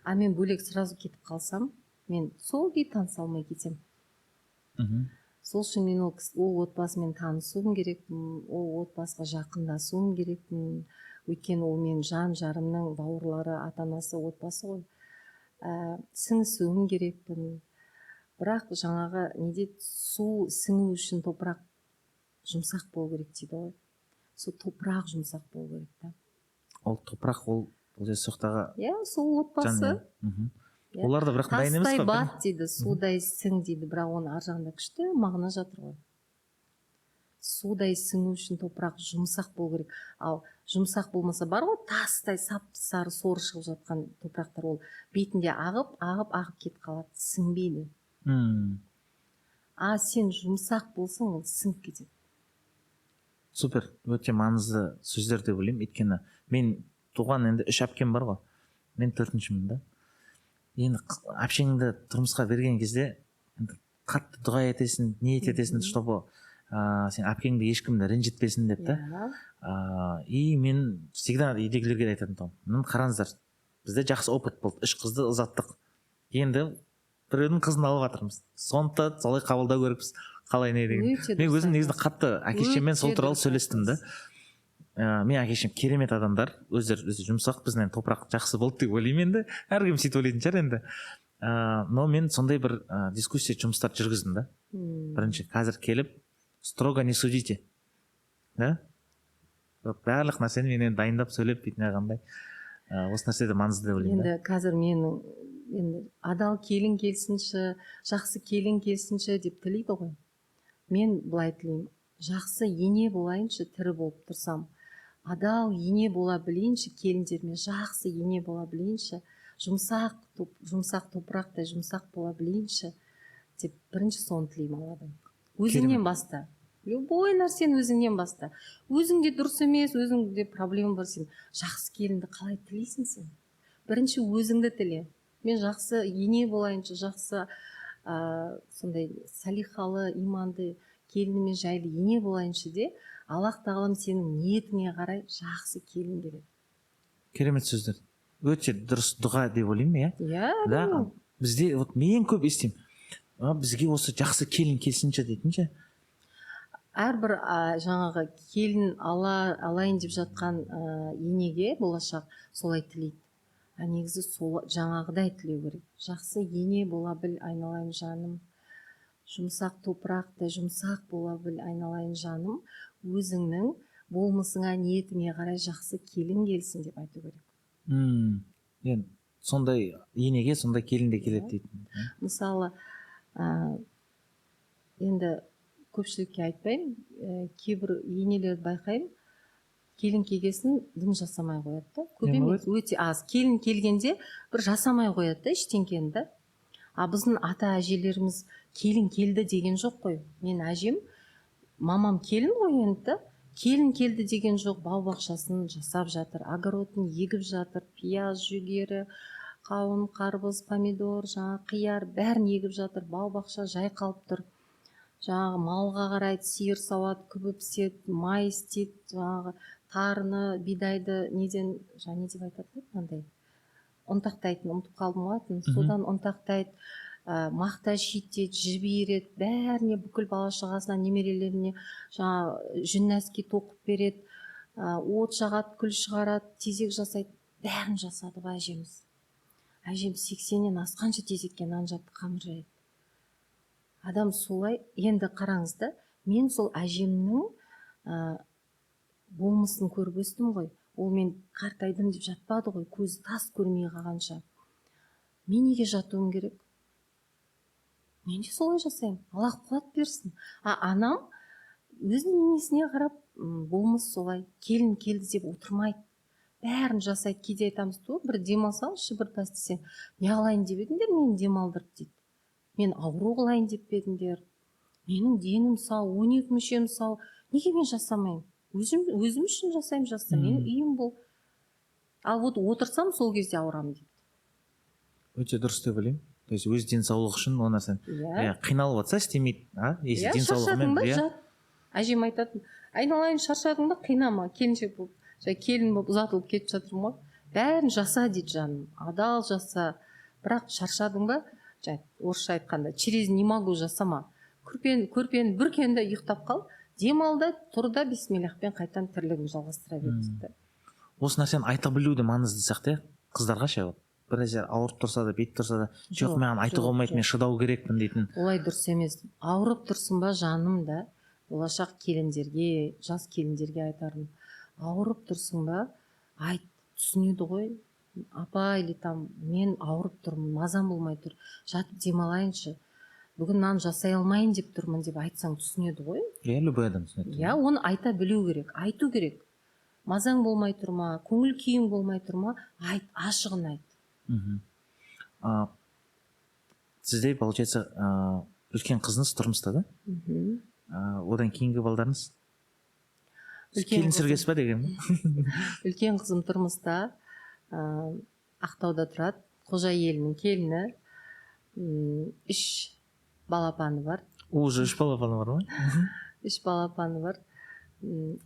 А мен бөлек сразу кетіп қалсам, мен сол күйі таныса алмай кетемін. Сол үшін мен ол отбасымен танысуым керекпін, ол отбасыға жақындасуым керекпін, өйткені ол менің жан жарымның бауырлары, ата анасы, отбасы ғой. Сіңісуім керекпін. Бірақ жаңағы не дейді, су сіңу үшін топырақ жұмсақ болу керек дейді ғой. Сол топырақ жұмсақ болу керек та. Ол топырақ, ол получается сол жақтағы Иә, сол отбасы. жан. Иә. Олар да бірақ дайын емес Тастай қой. бат дейді, судай сің дейді, бірақ оның ар жағында күшті мағына жатыр ғой. Судай сіңу үшін топырақ жұмсақ болу керек. Ал жұмсақ болмаса, бар ғой, тастай сап сары соры шығып жатқан топырақтар, ол бетінде ағып, ағып, ағып кетіп қалады, сіңбейді. А сен жұмсақ болсаң, ол сіңіп кетеді. Супер, өте маңызды сөздер деп ойлаймын, өйткені мен туған енді үш әпкем бар ғой, мен төртіншімін да. Енді әпшеңді тұрмысқа берген кезде енді қатты дұға етесің, ниет етесің, чтобы сен әпкеңді ешкім де ренжітпесін деп та. И мен всегда үйдегілерге де айтатын тұғым: міне, қараңыздар, бізде жақсы опыт болды, үш қызды ұзаттық, енді біреудің қызын алып жатырмыз, соны да солай қабылдау керекпіз, қалай не деген. Өте Мен дұрыс өзім негізінде айтасыз. қатты әке шешеммен сол Өте туралы дұрыс сөйлестім да. айтасыз. Менің әке шешем керемет адамдар, өздері өте жұмсақ. Біздің енді топырақ жақсы болды деп ойлаймын, енді әркім сөйтіп ойлайтын шығар енді. Но мен сондай бір дискуссия, жұмыстар жүргіздім да. Бірінші қазір келіп строго не судите да. Вот барлық нәрсені мен енді дайындап сөйлеп, бүйтіп неғандай, осы нәрсе де маңызды деп ойлаймын да. Енді қазір менің енді адал келін келсінші, жақсы келін келсінші деп тілейді ғой. Мен былай тілеймін: жақсы ене болайыншы, тірі болып тұрсам, адал ене бола білейінші, келіндеріме жақсы ене бола білейінші, жұмсақ топырақтай жұмсақ бола білейінші деп бірінші соны тілеймін Алладан. Өзіңнен Керемет. баста, любой нәрсені өзіңнен баста. Өзіңде дұрыс емес, өзіңде проблема бар, сен жақсы келінді қалай тілейсің? Сен бірінші өзіңді тіле. Мен жақсы ене болайыншы, жақсы, сондай салихалы, иманды, келініме жайлы ене болайыншы де, Аллах тағалам сенің ниетіңе қарай жақсы келін береді. Керемет сөздер, өте дұрыс дұға деп ойлаймын, иә. Иә. Да. Әрине. Бізде вот мен көп естимін. А, бізге осы жақсы келін келсінші дейтін ше. Әрбір жаңағы келін алайын деп жатқан енеге болашақ солай тілейді. А негізі сол жаңағыдай тілеу керек: жақсы ене бола біл, айналайын жаным, жұмсақ топырақтай жұмсақ бола біл, айналайын жаным, өзіңнің болмысыңа, ниетіңе қарай жақсы келін келсін деп айту керек. Енді сондай енеге сондай келін де келеді дейтін. Мысалы, енді көпшілікке айтпаймын, кейбір енелерді байқаймын, келін келгесін дым жасамай қояды да. Көп Не емес, өте аз. Келін келгенде бір жасамай қояды да ештеңкені да. А біздің ата әжелеріміз келін келді деген жоқ қой. Мен әжем, мамам келін ғой енді да, келін келді деген жоқ. Бау бақшасын жасап жатыр, огородын егіп жатыр, пияз, жүгері, қауын, қарбыз, помидор, жаңағы қияр, бәрін егіп жатыр. Бау бақша жайқалып тұр. Жаңағы малға қарайды, сиыр сауады, күбі піседі, май істейді, жаңағы тарыны, бидайды неден, жаңа не деп айтады еді, мынандай ұнтақтайтын, ұмытып қалдым ғой атын, содан ұнтақтайды, мақта шиттейді, жіп иіреді, бәріне, бүкіл бала шағасына, немерелеріне жаңағы жүн нәски тоқып береді, от жағады, күл шығарады, тезек жасайды, бәрін жасады ғой әжеміз. Әжем 80-нен асқанша тезекке нан жапты, қамыр жайды. Адам солай. Енді қараңыз да, мен сол әжемнің болмысын көріп өстім ғой. Ол мен қартайдым деп жатпады ғой, көзі тас көрмей қалғанша. Мен неге жатуым керек? Мен де солай жасаймын, Аллах қуат берсін. А анам өзінің енесіне қарап, болмыс солай, келін келді деп отырмайды, бәрін жасайды. Кейде айтамыз: «Ту, бір демалсаңызшы, бір пәс», — десең, «Не қылайын деп едіңдер мені демалдырып?» — дейді. «Мен ауру қылайын деп пе едіңдер? Менің денім сау, 12 мүшем сау, неге мен жасамаймын? Өзім үшін жасаймын, жасасам, менің үйім бұл. Ал вот отырсам, сол кезде ауырамын», — дейді. Өте дұрыс деп ойлаймын. То есть өз денсаулығы үшін ол нәрсені Иә. Иә, қиналып жатса, істемейді, а если Шаршадың денсаулығымен ба, жат. Әжем айтатын: «Айналайын, шаршадың ба, қинама». Келіншек болып, жаңа келін болып ұзатылып кетіп жатырмын ғой. «Бәрін жаса, — дейді, — жаным, адал жаса, бірақ шаршадың ба, жаңа орысша айтқанда, через не могу жасама. Көрпені бүркен де, ұйықтап қал, демал да, тұр да, бисмиллахпен қайтадан тірлігіңді жалғастыра бер», — дейді. Осы нәрсені айта білу де маңызды сияқты, иә, қыздарға ше. Вот бір нәрсе ауырып тұрса да, бүйтіп тұрса да, жоқ, Жоқ, маған айтуға жоқ, болмайды, мен жоқ. шыдау керекпін дейтін. Олай дұрыс емес. Ауырып тұрсың ба, жаным да, болашақ келіндерге, жас келіндерге айтарым: ауырып тұрсың ба, айт, түсінеді ғой. «Апа» или там «Мен ауырып тұрмын, мазам болмай тұр, жатып демалайыншы, бүгін нан жасай алмайын деп тұрмын» деп айтсаң, түсінеді ғой. Иә, любой адам түсінеді. Иә, оны айта білу керек, айту керек. Мазаң болмай тұр ма, көңіл күйің болмай тұр ма, айт, ашығын айт. А, сізде, получается, үлкен қызыңыз тұрмыста да? Мхм. Одан кейінгі балдарыңыз? Үлкен Келін қызым. сүргесі ба деген? Үлкен қызым тұрмыста, Ақтауда тұрады, қожа елінің келіні. Үш балапаны бар. Уже үш балапаны бар ма? Үш балапаны бар.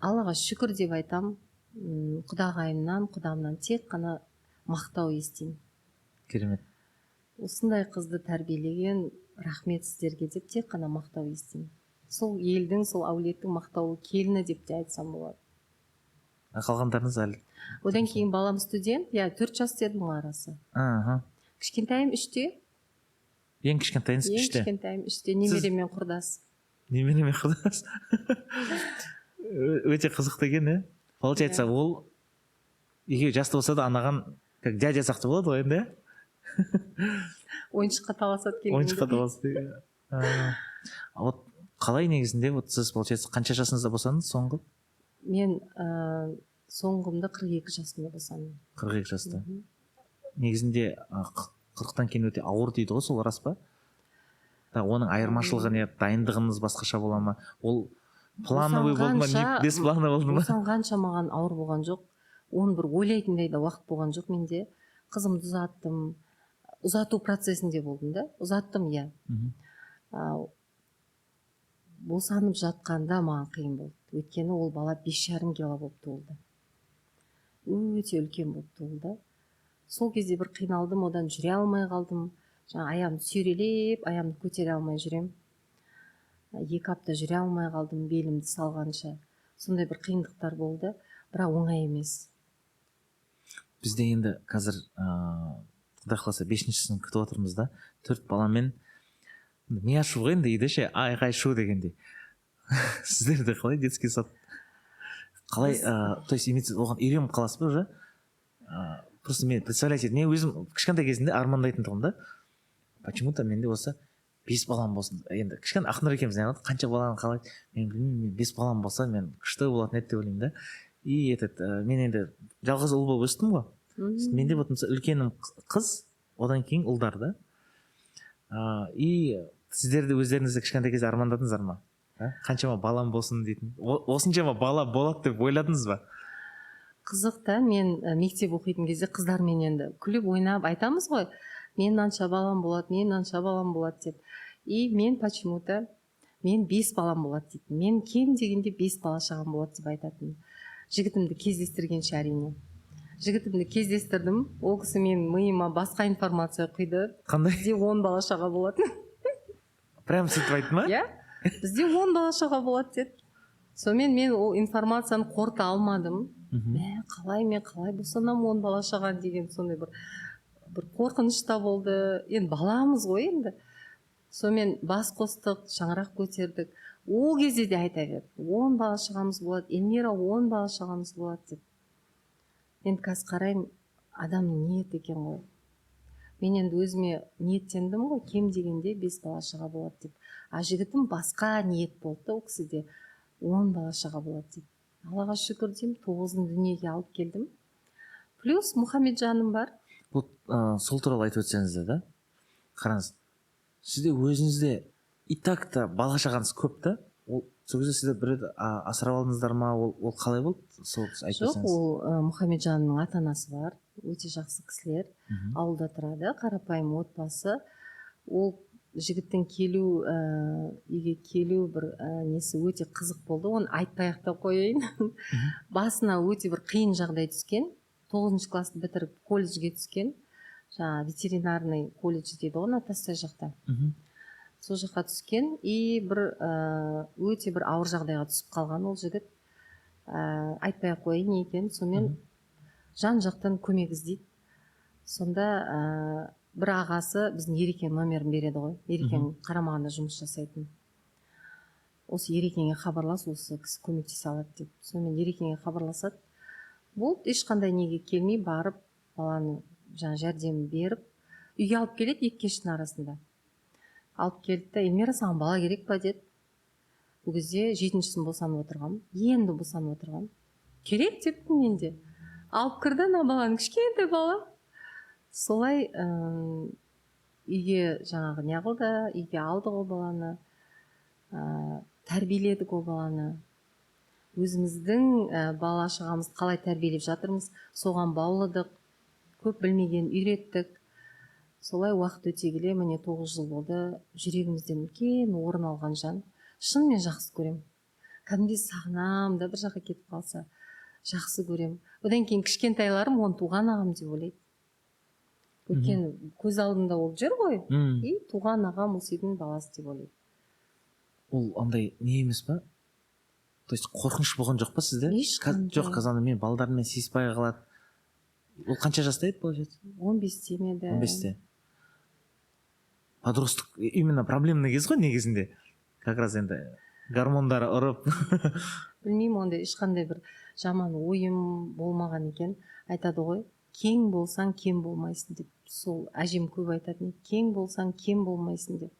Аллаға шүкір деп айтам. Құдағайымнан, құдамнан тек қана мақтау естимін. Керемет. «Осындай қызды тәрбиелеген, рахмет сіздерге», — деп тек қана мақтау естимін. Сол елдің, сол әулеттің мақтаулы келіні деп те айтсам болады. А қалғандарыңыз әлі? Одан кейін балам студент, иә, 4 жас дедім ғой арасы. Кішкентайым 3-те. Ең кішкентайыңыз Ең 3-те? кішкентайым 3-те, немеремен құрдас. Немеремен құрдас. Өте қызықты екен, иә. Получается, ол екеуі жасты болса да, анаған как дядя сияқты болады ғой енді, иә. Ойыншыққа таласады келгенде. Ойыншыққа таласады. А вот қалай негізінде, вот сіз, получается, қанша жасыңызда босандыңыз соңғы? Мен соңғымды 42 жасымда босандым. 42 жаста. Мхм. Негізінде 40-тан кейін өте ауыр дейді ғой, сол рас па да? Оның айырмашылығы не? Дайындығыңыз басқаша бола ма? Ол плановый болды ма, не бесплановый болды ма? Босанғанша маған ауыр болған жоқ, оны бір ойлайтындай да уақыт болған жоқ менде. Қызымды ұзаттым, ұзату процесінде болдым да, ұзаттым, иә. Босанып жатқанда маған қиын болды, өйткені ол бала 5,5 кило болып туылды, өте үлкен болып туылды. Сол кезде бір қиналдым, одан жүре алмай қалдым. Жаңа аяғымды сүйрелеп, аяғымды көтере алмай жүремін. 2 апта жүре алмай қалдым белімді салғанша. Сондай бір қиындықтар болды, бірақ оңай емес. Бізде енді қазір құдай қаласа, бесіншісін күтіп отырмыз да. Төрт баламен ми ашу ғой енді үйде ше, айқай шу дегендей. Сіздерде қалай, детский сад қалай? То есть имеется, оған үйреніп қаласыз ба уже? Просто мен, представляете, мен өзім кішкентай кезімде армандайтын тұғым да, почему то менде осы бес балам болсын. Енді кішкене Ақнұр екеуміз не қылдық, қанша баланы қалайды, мен білмеймін. Мен бес балам болса, мен күшті болатын еді деп ойлаймын да. И этот мен енді жалғыз ұл болып өстім ғой. Менде вот, мысалы, үлкенім қыз, одан кейін ұлдар да. И сіздер де өздеріңіз де кішкентай кезде армандадыңыздар ма, а? Қаншама балам болсын дейтін, осыншама бала болады деп ойладыңыз ба? Қызық та, мен мектеп оқитын кезде қыздармен енді күліп ойнап айтамыз ғой, мен мынанша балам болады, мен мынанша балам болады деп. И мен почему то мен бес балам болады дейтін, мен кем дегенде бес бала шағам болады деп айтатынмын. Жігітімді кездестіргенше, әрине. Жігітімді кездестірдім, ол кісі менің миыма басқа информация құйды. Қандай? Бізде 10 бала шаға болады. Прям сөйтіп айтты ма? Иә, бізде 10 бала шаға болады деді. Сонымен мен ол информацияны қорыта алмадым. Мә, қалай, мен қалай босанамын 10 бала шаға деген сондай бір қорқыныш та болды. Енді баламыз ғой енді. Сонымен бас қостық, шаңырақ көтердік. Ол кезде де айта берді: 10 бала шағамыз болады, Эльмира, 10 бала шағамыз болады деп. Енді қазір қараймын, адамның ниеті екен ғой. Мен енді өзіме ниеттендім ғой, кем дегенде бес бала шаға болады деп. А жігітім басқа ниет болды да, ол кісіде 10 бала шаға болады деп. Аллаға шүкір деймін, тоғызын дүниеге алып келдім, плюс Мұхамеджаным бар. Вот сол туралы айтып өтсеңіздер да. Қараңыз, сізде өзіңізде и так та бала шағаңыз көп та. Ол сол кезде сіздер біреуді асырап алдыңыздар ма? Ол қалай болды, сол айтып Жоқ. өтсеңіз. Ол Мұхамеджанның ата анасы бар, өте жақсы кісілер. Ауылда тұрады, қарапайым отбасы. Ол жігіттің келу, үйге келу бір несі өте қызық болды, оны айтпай ақ та қояйын. Басына өте бір қиын жағдай түскен. Тоғызыншы классты бітіріп, колледжге түскен, жаңағы ветеринарный колледж дейді ғой, ана Тассай жақта. Сол жаққа түскен и бір өте бір ауыр жағдайға түсіп қалған ол жігіт. Айтпай ақ қояйын не екенін. Сонымен жан жақтан көмек іздейді. Сонда бір ағасы біздің Ерекең номерін береді ғой, Ерекең қарамағында жұмыс жасайтын. Осы Ерекеңе хабарлас, осы кісі көмектесе алады деп. Сонымен Ерекеңе хабарласады. Болды, ешқандай неге келмей, барып баланы жаңа жәрдем беріп, үйге алып келеді. Екі кештің арасында алып келді да: «Эльмира, саған бала керек па?» – деді. Ол кезде жетіншісін босанып отырғанмын, енді босанып отырғанмын. «Керек», – деппін мен де. Алып кірді ана баланы, кішкентай бала. Солай үйге жаңағы не қылды, үйге алдық ол баланы, тәрбиеледік ол баланы. Өзіміздің бала шағамызды қалай тәрбиелеп жатырмыз, соған баулыдық, көп білмеген үйреттік. Солай уақыт өте келе, міне, 9 жыл болды, жүрегімізден үлкен орын алған жан. Шынымен жақсы көремін, кәдімгідей сағынамын да, бір жаққа кетіп қалса, жақсы көремін. Одан кейін кішкентайларым оны туған ағам деп ойлайды, өйткені көз алдында ол жүр ғой. И туған ағам, ол сенің баласы деп ойлайды. Ол андай не емес па, то есть қорқыныш болған жоқ па сізде? Ешқандай. Жоқ, қазір ана мен балдарыммен сыйыспай қалады. Ол қанша жаста еді, получается? 15-те ме еді. 15-те, подросток, именно проблемный кез ғой негізінде, как раз енді гормондары ұрып. Білмеймін, ондай ешқандай бір жаман ойым болмаған екен. Айтады ғой, кең болсаң, кем болмайсың деп. Сол әжем көп айтатын еді, кең болсаң, кем болмайсың деп.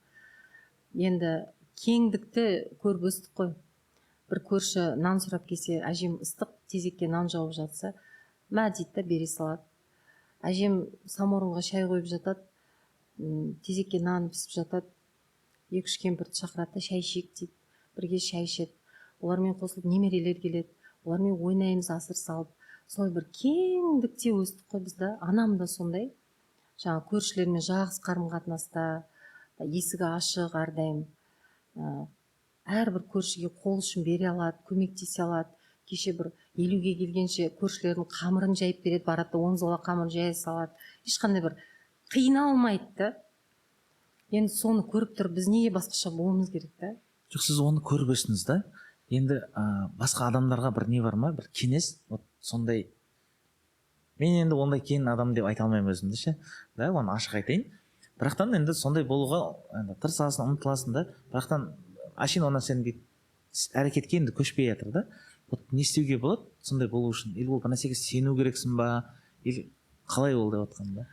Енді кеңдікті көріп өстік қой. Бір көрші нан сұрап келсе, әжем ыстық тезекке нан жауып жатса, «Мә» дейді да, бере салады. Әжем самаурынға шай қойып жатады, тезекке нан пісіп жатады, екі үш кемпірді шақырады да, «Шай ішейік» дейді, бірге шай ішеді. Олармен қосылып немерелер келеді, олармен ойнаймыз асыр салып. Солай бір кеңдікте өстік қой біз да. Анам да сондай, жаңағы көршілермен жақсы қарым қатынаста, есігі ашық әрдайым, әрбір көршіге қол ұшын бере алады, көмектесе алады. Кеше бір 50-ге келгенше көршілердің қамырын жайып береді, барады да 10 зола қамырын жая салады. Ешқандай бір қиналмайды да. Енді соны көріп тұрып, біз неге басқаша болуымыз керек та? Жоқ, сіз оны көріп өстіңіз да. Енді басқа адамдарға бір не бар ма, бір кеңес? Вот сондай, мен енді ондай кең адам деп айта алмаймын өзімді ше да, оны ашық айтайын. Бірақтан енді сондай болуға енді тырысасың, ұмтыласың да. Бірақтан әшейін ол нәрсені бүйтіп әрекетке енді көшпей жатыр да. Вот не істеуге болады сондай болу үшін? Или ол бір нәрсеге сену керексің ба, или қалай ол деп жатқаным да.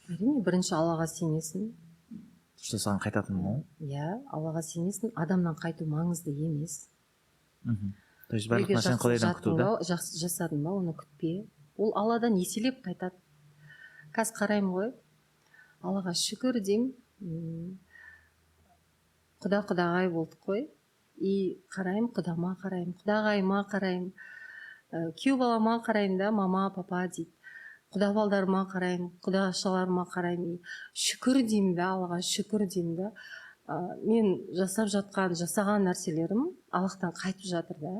Әрине, бірінші Аллаға сенесің. Что саған қайтатынын ба? Иә, Аллаға сенесің. Адамнан қайту маңызды емес. То есть барлық Біреуге нәрсені жақсы құдайдан жаттың күту да? ба, жақсы жасадың ба, оны күтпе, ол Алладан еселеп қайтады. Қазір қараймын ғой, Аллаға шүкір деймін. Құда құдағай болдық қой. И қараймын, құдама қараймын, құдағайыма қараймын, күйеу балама қараймын да, мама, папа дейді. Құда балдарыма қараймын, құдашаларыма қараймын. И шүкір деймін да, Аллаға шүкір деймін да. Мен жасап жатқан, жасаған нәрселерім Аллахтан қайтып жатыр да.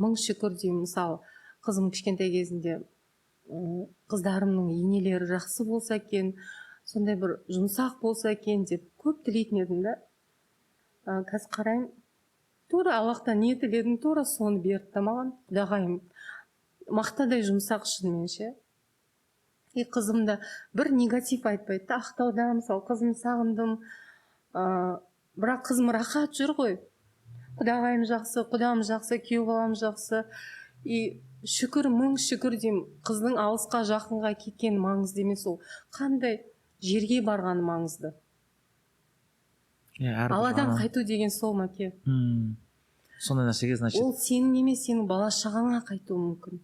Мың шүкір деймін. Мысалы, қызым кішкентай кезінде қыздарымның енелері жақсы болса екен, сондай бір жұмсақ болса екен деп көп тілейтін едім да. Қазір қараймын, тура Аллахтан не тіледім, тура соны берді да маған. Құдағайым мақтадай жұмсақ шынымен ше. И қызым да бір негатив айтпайды да. Ақтауда, мысалы, қызым сағындым, бірақ қызым рахат жүр ғой. Құдағайым жақсы, құдам жақсы, күйеу балам жақсы. И шүкір, мың шүкір деймін. Қыздың алысқа, жақынға кеткені маңызды емес, ол қандай жерге барғаны маңызды. Иә, әрбір Алладан қайту деген сол, Мәке. Сондай нәрсеге, значит. Ол сенің емес, сенің бала шағаңа қайтуы мүмкін.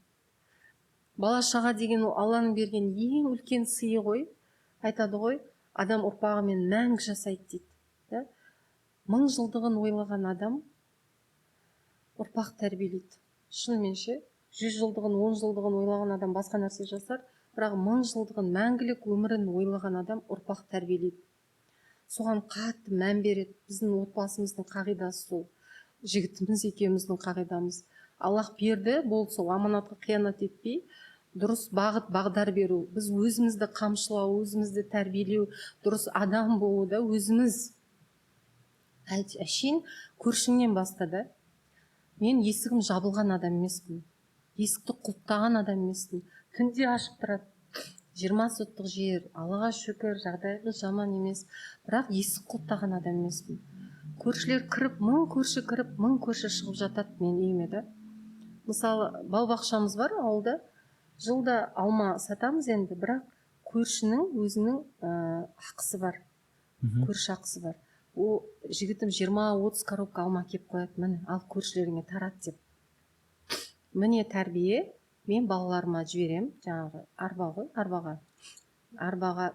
Бала шаға деген ол Алланың берген ең үлкен сыйы ғой. Айтады ғой, адам ұрпағымен мәңгі жасайды дейді да. Мың жылдығын ойлаған адам ұрпақ тәрбиелейді шынымен ше. 100 жылдығын, 10 жылдығын ойлаған адам басқа нәрсе жасар, бірақ мың жылдығын, мәңгілік өмірін ойлаған адам ұрпақ тәрбиелейді, соған қатты мән береді. Біздің отбасымыздың қағидасы сол, жігітіміз екеуміздің қағидамыз: Аллах берді, болды, сол аманатқа қиянат етпей, дұрыс бағыт бағдар беру, біз өзімізді қамшылау, өзімізді тәрбиелеу, дұрыс адам болу да өзіміз. Әшейін көршіңнен баста да. Мен есігім жабылған адам емеспін, есікті құлыптаған адам емеспін, түнде ашық тұрады. 20 соттық жер, Аллаға шүкір, жағдайымыз жаман емес, бірақ есік құлыптаған адам емеспін. Көршілер кіріп, мың көрші кіріп, мың көрші шығып жатады менің үйіме да. Мысалы, бау бақшамыз бар ауылда, жылда алма сатамыз енді, бірақ көршінің өзінің ақысы бар. Көрші ақысы бар. О, жігітім 20-30 коробка алма әкеліп қояды: «Міне, ал, көршілеріңе тарат», – деп. Міне, тәрбие. Мен балаларыма жіберем, жаңағы арба ғой, арбаға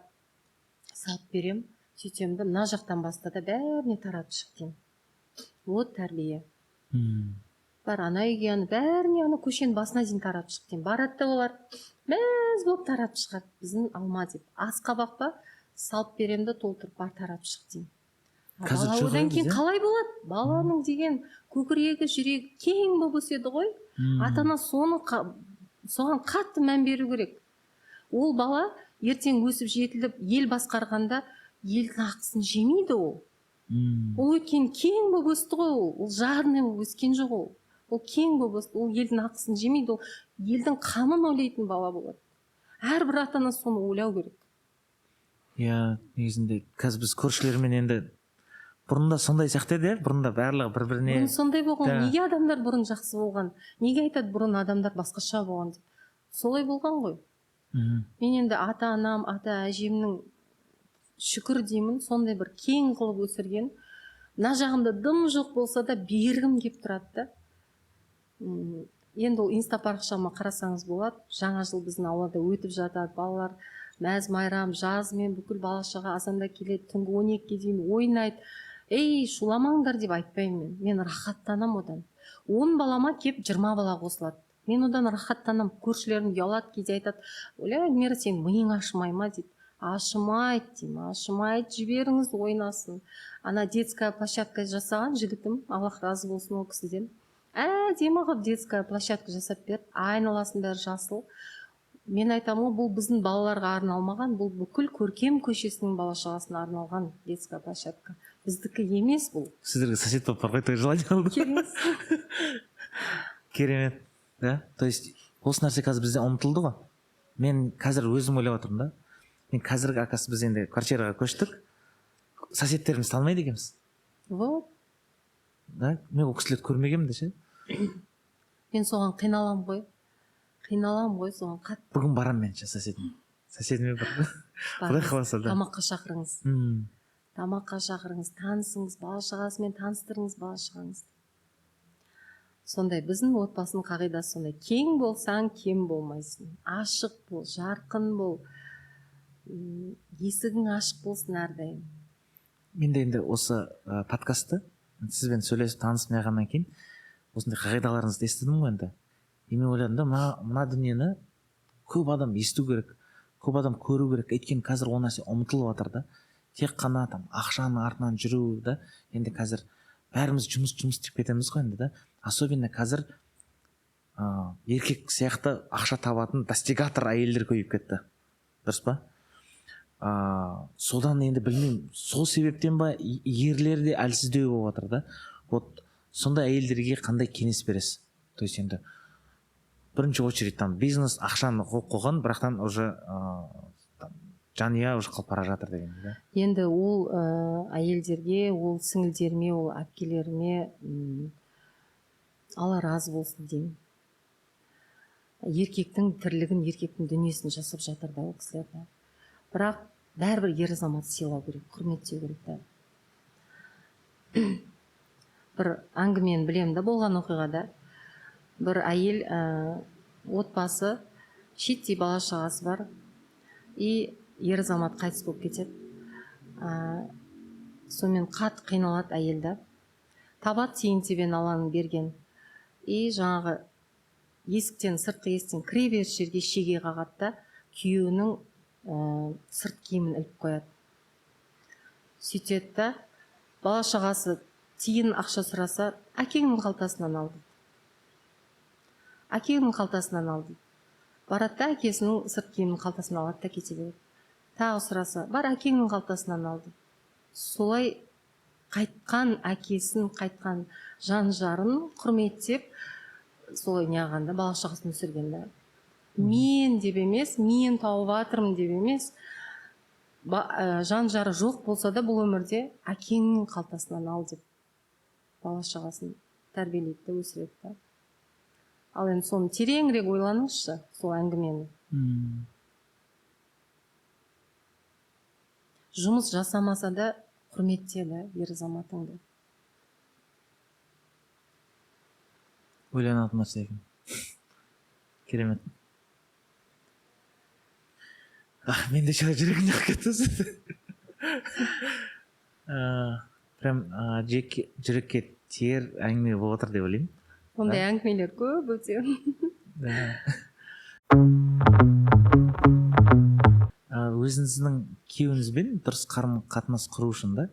салып берем. Сөйтемін да, мына жақтан баста да, бәріне таратып шық деймін. Вот тәрбие. Бар ана үйге, ана бәріне, ана көшенің басына дейін таратып шық деймін. Барады да, олар мәз болып таратып шығады, біздің алма деп. Асқабақ па, салып беремін да, толтырып, бар, таратып шық деймін. А Қазір бала жоқ одан иә кейін бізде? қалай болады? Баланың деген көкірегі, жүрегі кең болып өседі ғой. Ата ана соны соған қатты мән беру керек. Ол бала ертең өсіп жетіліп, ел басқарғанда елдің ақысын жемейді ол. Ол өйткені кең болып өсті ғой. Ол жадный болып өскен жоқ, ол кең болып өсті. Ол елдің ақысын жемейді, ол елдің қамын ойлайтын бала болады. Әрбір ата ана соны ойлау керек. Иә, негізінде қазір біз көршілермен енді, бұрында сондай сияқты еді, иә, бұрында барлығы бір біріне Бұрын сондай болған. Да. Неге адамдар бұрын жақсы болған? Неге айтады, бұрын адамдар басқаша болған деп? Солай болған ғой. Мен енді ата анам, ата әжемнің, шүкір деймін, сондай бір кең қылып өсірген. Мына жағымда дым жоқ болса да, бергім келіп тұрады да. Енді ол инста парақшама қарасаңыз болады. Жаңа жыл біздің аулада өтіп жатады, балалар мәз майрам жазымен, бүкіл бала шаға азанда келеді, түнгі 12-ге дейін ойнайды. «Ей, шуламаңдар», – деп айтпаймын мен. Мен рахаттанамын одан. 10 балама кеп 20 бала қосылады, мен одан рахаттанамын. Көршілерім ұялады кейде, айтады: «Оля, Эльмира, сенің миың ашымай ма?» – дейді. «Ашымайды», – деймін, «ашымайды, жіберіңіз, ойнасын». Ана детская площадка жасаған жігітім, Аллах разы болсын ол кісіден, әдемі қылып детская площадка жасап берді, айналасының бәрі жасыл. Мен айтамын ғой, бұл біздің балаларға арналмаған, бұл бүкіл Көркем көшесінің бала шағасына арналған детская площадка, біздікі емес бұл. Сіздерге сосед болып бар ғой, той желание алды. Келіңіз. Керемет да. То есть осы нәрсе қазір бізде ұмытылды ғой. Мен қазір өзім ойлап отырмын да, мен қазіргі, оказывается, біз енді квартираға көштік, соседтерімізді танымайды екенбіз. Вот. Да, мен ол кісілерді көрмегенмін де ше. Мен соған қиналамын ғой, қиналамын ғой соған қатты. Бүгін барамын мен ше соседіме бір, құдай Барыңыз, қаласа да. Тамаққа шақырыңыз. Тамаққа шақырыңыз, танысыңыз, бала шағасымен таныстырыңыз бала шағаңызды. Сондай біздің отбасының қағидасы сондай: кең болсаң, кем болмайсың, ашық бол, жарқын бол, есігің ашық болсын әрдайым. Мен де енді осы подкастты сізбен сөйлесіп, танысып неғаннан кейін осындай қағидаларыңызды естідім ғой енді. И мен ойладым да, мына дүниені көп адам есту керек, көп адам көру керек, өйткені қазір ол нәрсе ұмытылып жатыр да. Тек қана там ақшаның артынан жүру да. Енді қазір бәріміз жұмыс, жұмыс деп кетеміз ғой енді да. Особенно қазір еркек сияқты ақша табатын достигатор әйелдер көбейіп кетті, дұрыс па? Содан енді білмеймін, сол себептен ба, ерлер де әлсіздеу болып жатыр да. Вот сондай әйелдерге қандай кеңес бересіз? То есть енді бірінші очередь там бизнес, ақшаны қойып қойған, бірақтан уже там, жанұя уже қалып бара жатыр дегендей да. Енді ол әйелдерге, ол сіңілдеріме, ол әпкелеріме Алла разы болсын деймін. Еркектің тірлігін, еркектің дүниесін жасап жатыр да ол кісілер да. Бірақ бәрібір ер азаматты сыйлау керек, құрметтеу керек та. Бір әңгімені білемін да, болған оқиғада бір әйел, отбасы, шеттей бала шағасы бар, и ер азамат қайтыс болып кетеді. Сонымен қатты қиналады әйел да. Табады тиын тебен Алланың берген, и жаңағы есіктен, сыртқы есіктен кіре беріс жерге шеге қағады да, күйеуінің сырт киімін іліп қояды. Сөйтеді да, бала шағасы тиын ақша сұраса, «Әкеңнің қалтасынан ал», – дейді, «Әкеңнің қалтасынан ал», – дейді. Барады да, әкесінің сырт киімін қалтасынан алады да, кете береді. Тағы сұраса, «Бар, әкеңнің қалтасынан ал», – дейді. Солай қайтқан әкесін, қайтқан жан жарын құрметтеп, солай неғылған да, бала шағасын өсірген да. Мен деп емес, мен тауып жатырмын деп емес, жан жары жоқ болса да бұл өмірде, «Әкеңнің қалтасынан ал» деп бала шағасын тәрбиелейді да, өсіреді да. Ал енді соны тереңірек ойланыңызшы, сол әңгімені. Жұмыс жасамаса да, құрметте да ер азаматыңды. Ойланатын нәрсе екен, керемет. Ах, мен де жүрегім жағып кетті. Прям жеке жүрекке тиер әңгіме болып отыр деп ойлаймын. Ондай әңгімелер көп өте. Да. Өзіңіздің күйеуіңізбен дұрыс қарым қатынас құру үшін да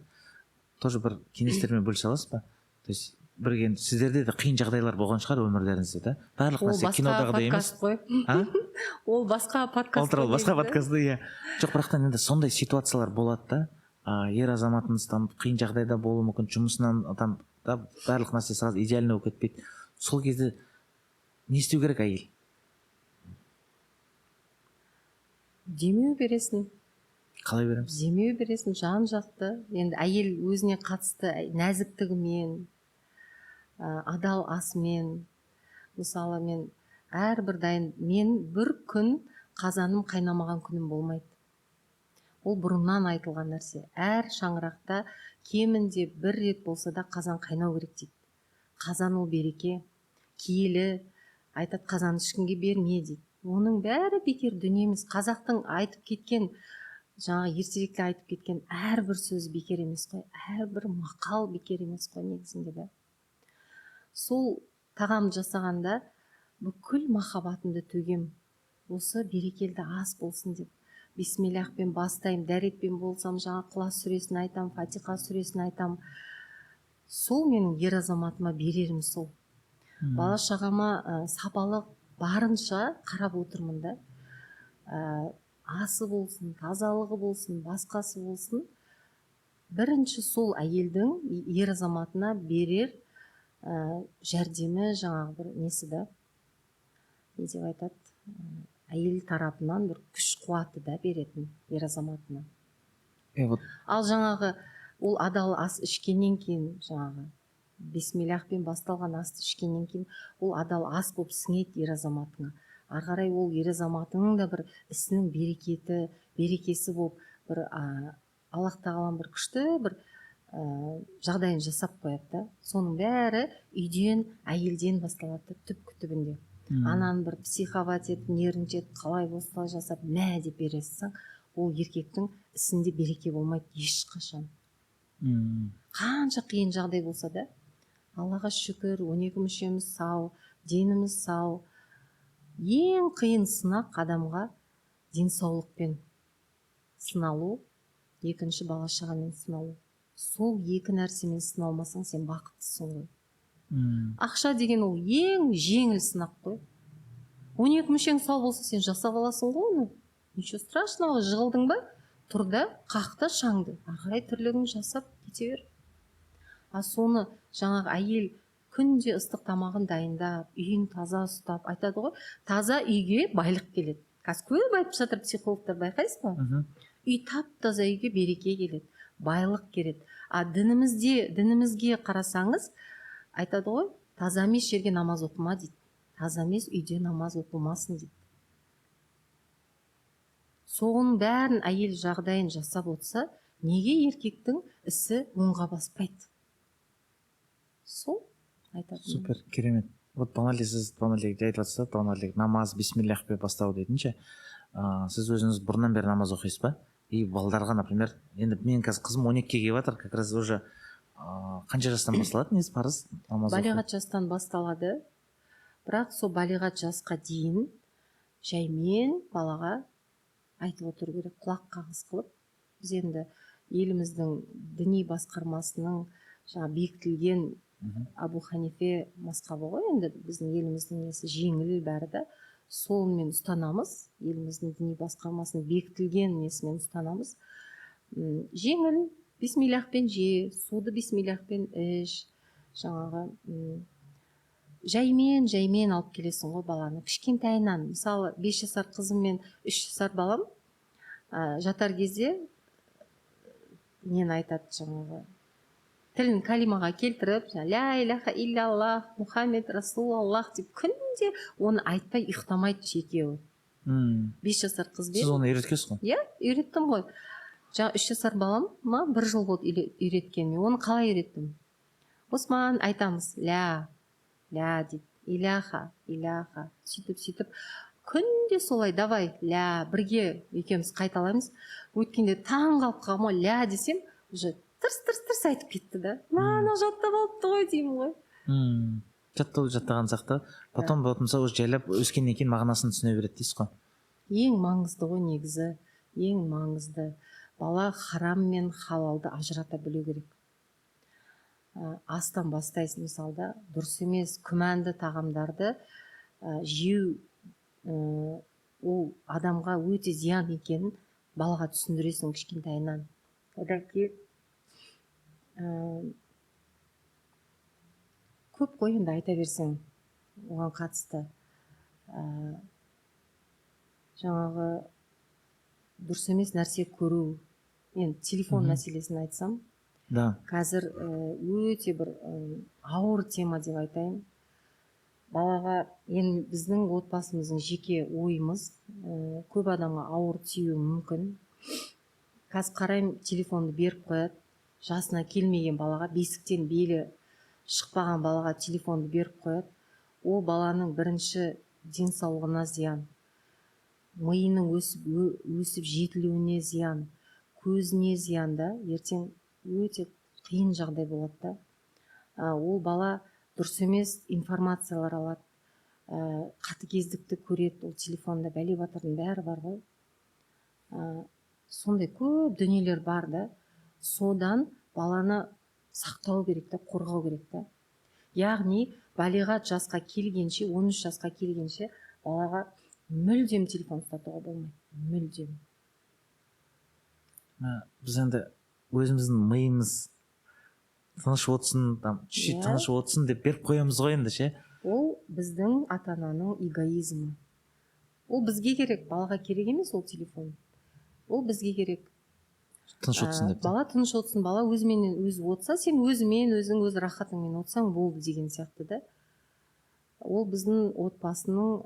тоже бір кеңестермен бөлісе аласыз ба? То есть бір енді сіздерде де қиын жағдайлар болған шығар өмірлеріңізде да, барлық Ол нәрсе басқа кинодағыдай емес. подкаст қой. А? Ол басқа подкаст Ол туралы қой басқа негізі. Подкастта, иә. Жоқ, бірақтан енді сондай ситуациялар болады да, ер азаматыңыз там қиын жағдайда болуы мүмкін, жұмысынан там да, барлық нәрсе сразу идеально болып кетпейді. Сол кезде не істеу керек әйел? Демеу бересің. Қалай береміз? Демеу бересің жан жақты. Енді әйел өзіне қатысты нәзіктігімен, адал асымен. Мысалы, мен әрбір дайын, мен бір күн қазаным қайнамаған күнім болмайды. Ол бұрыннан айтылған нәрсе, әр шаңырақта кемінде бір рет болса да қазан қайнау керек дейді. Қазан ол береке, киелі айтады, қазанды ешкімге берме дейді. Оның бәрі бекер дүние емес. Қазақтың айтып кеткен, жаңағы ертеректе айтып кеткен әрбір сөзі бекер емес қой, әрбір мақал бекер емес қой негізінде да. Сол тағам жасағанда бүкіл махаббатымды төгем, осы берекелді ас болсын деп. Бисмиллахпен бастаймын, дәретпен болсам, жаңа Ықылас сүресін айтам, Фатиха сүресін айтам. Сол менің ер азаматыма берерім сол. Бала шағама сапалы барынша қарап отырмын да. Асы болсын, тазалығы болсын, басқасы болсын, бірінші сол әйелдің ер азаматына берер жәрдемі, жаңағы бір несі да, не деп айтады, әйел тарапынан бір күш қуаты да беретін ер азаматына. Вот. Ал жаңағы ол адал ас ішкеннен кейін, жаңағы бисмиллахпен басталған асты ішкеннен кейін, ол адал ас болып сіңеді ер азаматыңа. Ары қарай ол ер азаматыңның да бір ісінің берекеті, берекесі болып, бір Аллах тағаланың бір күшті бір жағдайын жасап қояды да. Соның бәрі үйден, әйелден басталады да, түпкі түбінде. Ананы бір психовать етіп, нервничать етіп, қалай болса солай жасап, мә деп бере салсаң, ол еркектің ісінде береке болмайды ешқашан. Қанша қиын жағдай болса да, Аллаға шүкір, 12 мүшеміз сау, деніміз сау. Ең қиын сынақ адамға денсаулықпен сыналу, екінші бала шағамен сыналу. Сол екі нәрсемен сыналмасаң, сен бақыттысың ғой. Ақша деген ол ең жеңіл сынақ қой. 12 мүшең сау болса, сен жасап аласың ғой оны. Ничего страшного, жығылдың ба, тұр да, қақ та шаңды, ары қарай тірлігіңді жасап кете бер. А соны жаңағы әйел күнде ыстық тамағын дайындап, үйін таза ұстап, айтады ғой, таза үйге байлық келеді. Қазір көп айтып жатыр психологтар, байқайсыз ба? Үй тап таза үйге береке келеді, байлық келеді. А дінімізге қарасаңыз, айтады ғой, таза емес жерге намаз оқыма дейді, таза емес үйде намаз оқылмасын дейді. Соның бәрін әйел жағдайын жасап отырса, неге еркектің ісі оңға баспайды? Сол айтатыным. Супер, керемет. Вот бағана сіз бағана айтып жатсыз, бағана намаз бисмиллахпен бастау дейтін ше. Сіз өзіңіз бұрыннан бері намаз оқисыз ба? И балдарға, например, енді менің қазір қызым 12-ге келіп жатыр, как раз уже. Қанша жастан басталады негізі парыз намаз оқу? Балиғат жастан басталады, бірақ сол балиғат жасқа дейін жаймен балаға айтып отыру керек, құлақ қағыс қылып. Біз енді еліміздің діни басқармасының жаңа бекітілген Абу Ханифе мазхабы ғой енді, біздің еліміздің несі жеңіл бәрі да, сонымен ұстанамыз, еліміздің діни басқармасының бекітілген несімен ұстанамыз. Жеңіл бисмиллахпен же, суды бисмиллахпен іш, жаңағы жаймен жаймен алып келесің ғой баланы кішкентайынан. Мысалы, 5 жасар қызым мен 3 жасар балам жатар кезде нені айтады, жаңағы тілін калимаға келтіріп, жаңа ля иляха илляллах Мұхаммед расулаллах деп күнде оны айтпай ұйықтамайды екеуі. 5 жасар қызбен. Сіз оны үйреткенсіз ғой? Иә, үйреттім ғой. Жаңа 3 жасар балама бір жыл болды үйреткеніме. Оны қалай үйреттім? Осман, айтамыз, ля ля дейді, иляха иляха, сөйтіп сөйтіп күнде солай, давай ля, бірге екеуміз қайталаймыз. Өткенде таң қалып қалғанмын ғой, ля десем, уже тырс тырс тырс айтып кетті да. Мына жаттап алыпты ғой деймін ғой. Жаттау, жаттаған сияқты. Потом болатын болса, уже жайлап өскеннен кейін мағынасын түсіне береді дейсіз ғой. Ең маңызды ғой негізі, ең маңызды, бала харам мен халалды ажырата білу керек. Астан бастайсың. Мысалы да, дұрыс емес күмәнді тағамдарды жеу ол адамға өте зиян екенін балаға түсіндіресің кішкентайынан. Одан кейін көп қой енді айта берсең оған қатысты. Жаңағы дұрыс емес нәрсе көру, енді телефон мәселесін айтсам, қазір өте бір ауыр тема деп айтайын балаға. Енді біздің отбасымыздың жеке ойымыз, көп адамға ауыр тиюі мүмкін. Қазір қараймын, телефонды беріп қояды жасына келмеген балаға, бесіктен белі шықпаған балаға телефонды беріп қояды. Ол баланың бірінші денсаулығына зиян, миының өсіп жетілуіне зиян, көзіне зиян да. Ертең өте қиын жағдай болады да. Ол бала дұрыс емес информациялар алады, қатыгездікті көреді. Ол телефонда бәле батырдың бәрі бар ғой. Сондай көп дүниелер бар да. Содан баланы сақтау керек та, қорғау керек та. Яғни балиғат жасқа келгенше, 13 жасқа келгенше балаға Мүлдем телефон ұстатуға болмайды, мүлдем. Біз енді өзіміздің миымыз тыныш отырсын, там чуть-чуть тыныш отырсын деп беріп қоямыз ғой енді ше. Ол біздің ата ананың эгоизмі. Ол бізге керек, балаға керек емес ол телефон. Ол бізге керек. Тыныш отырсын деп. Бала тыныш отырсын, бала өзіменен өзі отырса, сен өзімен өзің, өз рахатыңмен отырсаң болды деген сияқты да. Ол біздің отбасының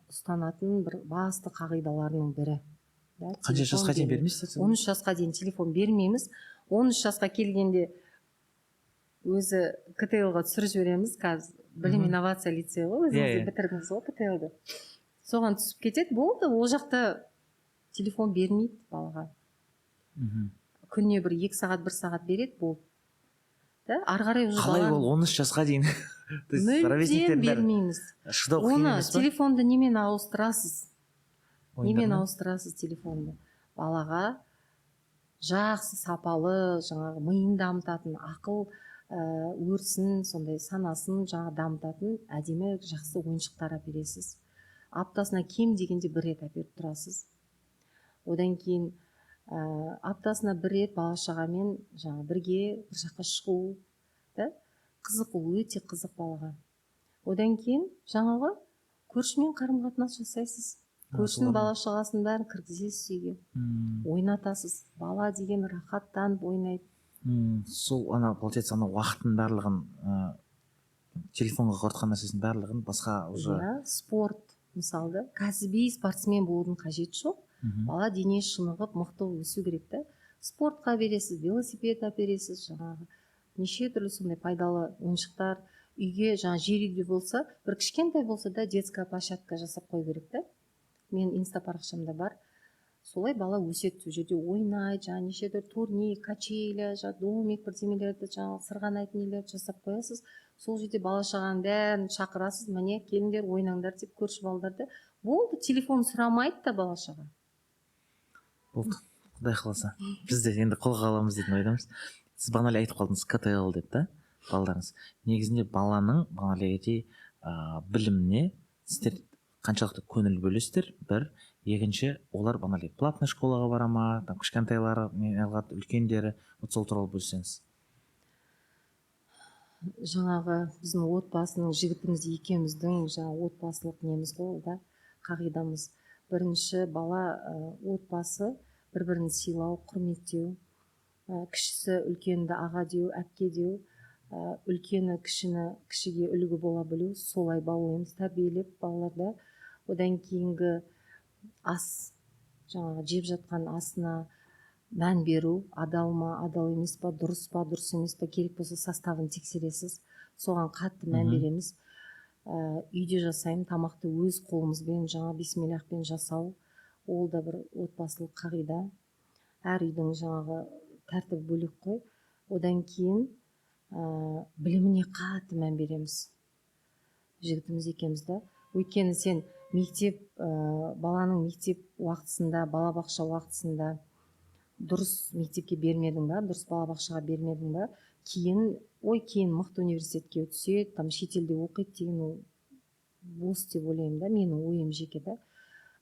ұстанатын бір басты қағидаларының бірі да, Қанша телефон жасқа дейін бермеу. бермейсіздер? 13 жасқа дейін телефон бермейміз. 13 жасқа келгенде өзі КТЛ ға түсіріп жібереміз. Қазір Білім инновация лицейі ғой, өзіңіз Иә, де иә. бітірдіңіз ғой КТЛ-ды. Соған түсіп кетеді, болды. Ол жақта телефон бермейді балаға. Күніне бір 2 сағат, бір сағат береді, болды да. Ары қарай уже Қалай баланы ол 13 жасқа дейін? То есть мүлдем ровесниктердің бәрі бермейміз. шыдау қиын Оны емес па? телефонды немен ауыстырасыз? Немен Ойындармен? ауыстырасыз телефонды? Балаға жақсы, сапалы, жаңағы миын дамытатын, ақыл өрісін, сондай санасын жаңа дамытатын әдемі, жақсы ойыншықтар әпересіз. Аптасына кем дегенде бір рет әперіп тұрасыз. Одан кейін аптасына бір рет бала шағамен жаңа бірге бір жаққа шығу да қызық, ол өте қызық балаға. Одан кейін жаңағы көршімен қарым қатынас жасайсыз. Көршінің бала шағасын бәрін кіргізесіз үйге, ойнатасыз. Бала деген рахаттанып ойнайды. Сол ана, получается, ана уақыттың барлығын, телефонға құртқан нәрсесінің барлығын басқа уже. Иә, спорт мысалы да. Кәсіби спортсмен болудың қажеті жоқ. Бала дене шынығып, мықты болып өсу керек та. Спортқа бересіз, велосипед әпересіз, жаңағы неше түрлі сондай пайдалы ойыншықтар. Үйге жаңа жер үйде болса, бір кішкентай болса да, детская площадка жасап қою керек та. Мен инста парақшамда бар. Солай бала өседі, сол жерде ойнайды. Жаңағы неше түрлі турник, качеля, жаңағы домик, бірдемелерді, жаңағы сырғанайтын нелерді жасап қоясыз. Сол жерде бала шағаның бәрін шақырасыз: «Міне, келіңдер, ойнаңдар», – деп, көрші балдарды. Болды, телефон сұрамайды да бала шаға. Болды, құдай қаласа, біз де енді қолға аламыз дейтін ойдамыз. Сіз бағана айтып қалдыңыз КТЛ деп та. Балдарыңыз негізінде, баланың бағанағыдай біліміне сіздер қаншалықты көңіл бөлесіздер, бір? Екінші, олар бағанағыдай платный школаға бара ма, там кішкентайлары не қылады, үлкендері, вот сол туралы бөліссеңіз. Жаңағы біздің отбасының, жігітіміз екеуміздің жаңағы отбасылық неміз ғой ол да, қағидамыз. Бірінші бала, отбасы бір бірін сыйлау, құрметтеу, кішісі үлкенді аға деу, әпке деу, үлкені кішіні, кішіге үлгі бола білу. Солай баулаймыз, тәрбиелеп балаларды. Одан кейінгі ас, жаңағы жеп жатқан асына мән беру: адал ма, адал емес па, дұрыс па, дұрыс емес па. Керек болса, составын тексересіз. Соған қатты мән береміз. Үйде жасаймын тамақты, өз қолымызбен, жаңа бисмиллахпен жасау. Ол да бір отбасылық қағида. Әр үйдің жаңағы тәртібі бөлек қой. Одан кейін біліміне қатты мән береміз жігітіміз екеуміз да. Өйткені сен мектеп, баланың мектеп уақытысында, балабақша уақытысында дұрыс мектепке бермедің ба, дұрыс балабақшаға бермедің ба, кейін, ой, кейін мықты университетке түседі, там шетелде оқиды деген ол бос деп ойлаймын да, менің ойым жеке да.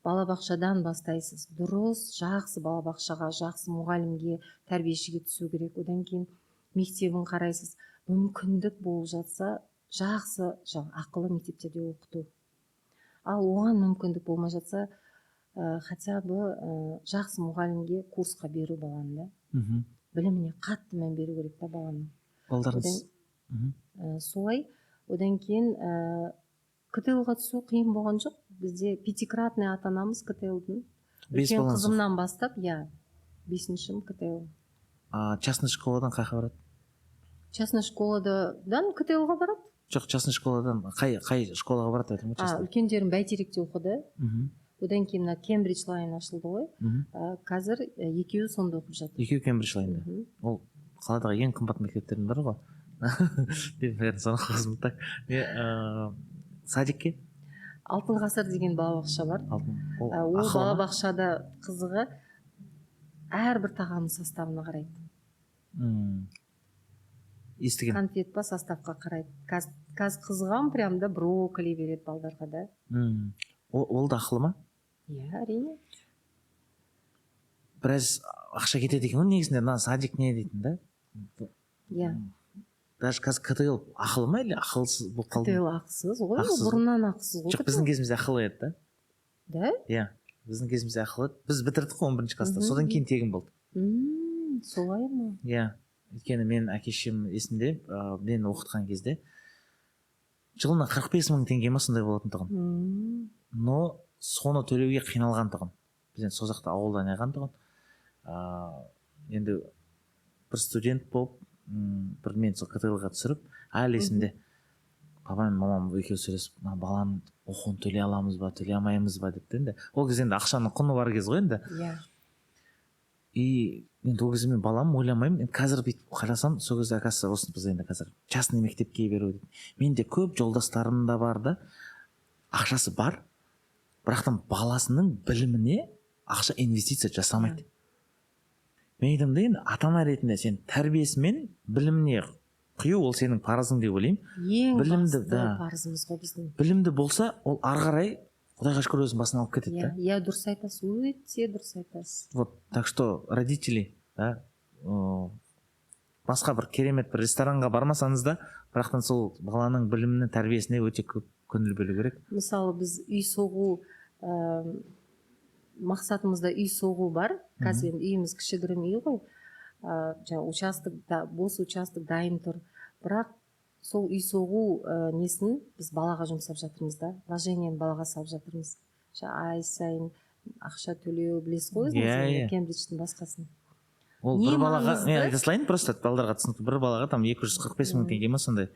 Балабақшадан бастайсыз. Дұрыс, жақсы балабақшаға, жақсы мұғалімге, тәрбиешіге түсу керек. Одан кейін мектебін қарайсыз. Мүмкіндік болып жатса, жақсы, жаңа ақылы мектептерде оқыту. Ал оған мүмкіндік болмай жатса, хотя бы жақсы мұғалімге курсқа беру баланы да. Біліміне қатты мән беру керек та баланың. Балдарыңыз Солай. Одан кейін КТЛ ға түсу қиын болған жоқ. Бізде пятикратный ата анамыз КТЛ-дың. Бес Үлкен балаңыз? қызымнан бастап, иә, бесіншім КТЛ. А частный школадан қай жаққа барады? Частный школадан КТЛ ға барады. Жоқ, частный школадан қай школаға барады деп айтырмын ғой, А, частный. үлкендерім Бәйтеректе оқыды. Одан кейін мына Кембридж Лайн ашылды ғой. Қазір екеуі сонда оқып жатыр. Екеуі Кембридж Лайнда? Мхм. Ол қаладағы ең қымбат мектептердің бірі ғой деп, бәрін соны қызым. Так, не, садикке? Алтын ғасыр деген балабақша бар. Алтын ол Ол ақылы ма? балабақшада қызығы, әрбір тағамның составына қарайды. Естіген. Конфет па, составқа қарайды. Қазір қызығамын прям да, брокколи береді балдарға да. Ол да ақылы ма? Иә, әрине. Біраз ақша кетеді екен ғой негізінде мына садик не дейтін да. Иә. Даже қазір КТЛ ақылы ма или ақылсыз болып қалды КТЛ ма? Ақысыз ғой ол. Ақысыз. Бұрыннан ақысыз ғой. Жоқ, біздің кезімізде ақылы еді да. Да? Иә, біздің кезімізде ақылы еді. Біз бітірдік қой 11-класста. Содан кейін тегін болды. Солай ма? Иә, өйткені мен әке шешем есімде, мені оқытқан кезде жылына 45 000 теңге ма, сондай болатын тұғын. Но соны төлеуге қиналған тұғын. Біз енді сол жақта, ауылда неған тұғын. Енді бір студент болып, бір мен сол КТЛ ға түсіріп, әлі есімде, папам мен мамам екеуі сөйлесіп, мына баланың оқуын төлей аламыз ба, төлей алмаймыз ба деп те. Енді ол кезде енді ақшаның құны бар кез ғой енді. И енді ол кезде мен балам ойламаймын енді, қазір бүйтіп қарасам, сол кезде, оказывается, осы біз енді қазір частный мектепке беру дейді. Менде көп жолдастарым да бар да, ақшасы бар, бірақтан баласының біліміне ақша инвестиция жасамайды. Мен айтамын да, енді ата ана ретінде сен тәрбиесі мен біліміне құю, ол сенің парызың деп ойлаймын. Ең Білімді, басты да. парызымыз ғой біздің. Білімді болса, ол ары қарай, құдайға шүкір, өзінің басын алып кетеді да. Иә, дұрыс айтасыз, өте дұрыс айтасыз. Вот, так что, родители да, басқа бір керемет бір ресторанға бармасаңыз да, бірақтан сол баланың біліміне, тәрбиесіне өте көп көңіл бөлу керек. Мысалы, біз үй соғу, мақсатымызда үй соғу бар қазір. Енді үйіміз кішігірім үй ғой, жаңағы участок да, бос участок дайын тұр, бірақ сол үй соғу несін біз балаға жұмсап жатырмыз да, вложение ні балаға салып жатырмыз. Жаңа ай сайын ақша төлеу, білесіз ғой өзіңіз, Иә, енді иә. Кембридждің басқасын. Ол Не бір балаға маңызды? мен айта салайын, просто балдарға түсінікті, бір балаға там 245 000 теңге ма, сондай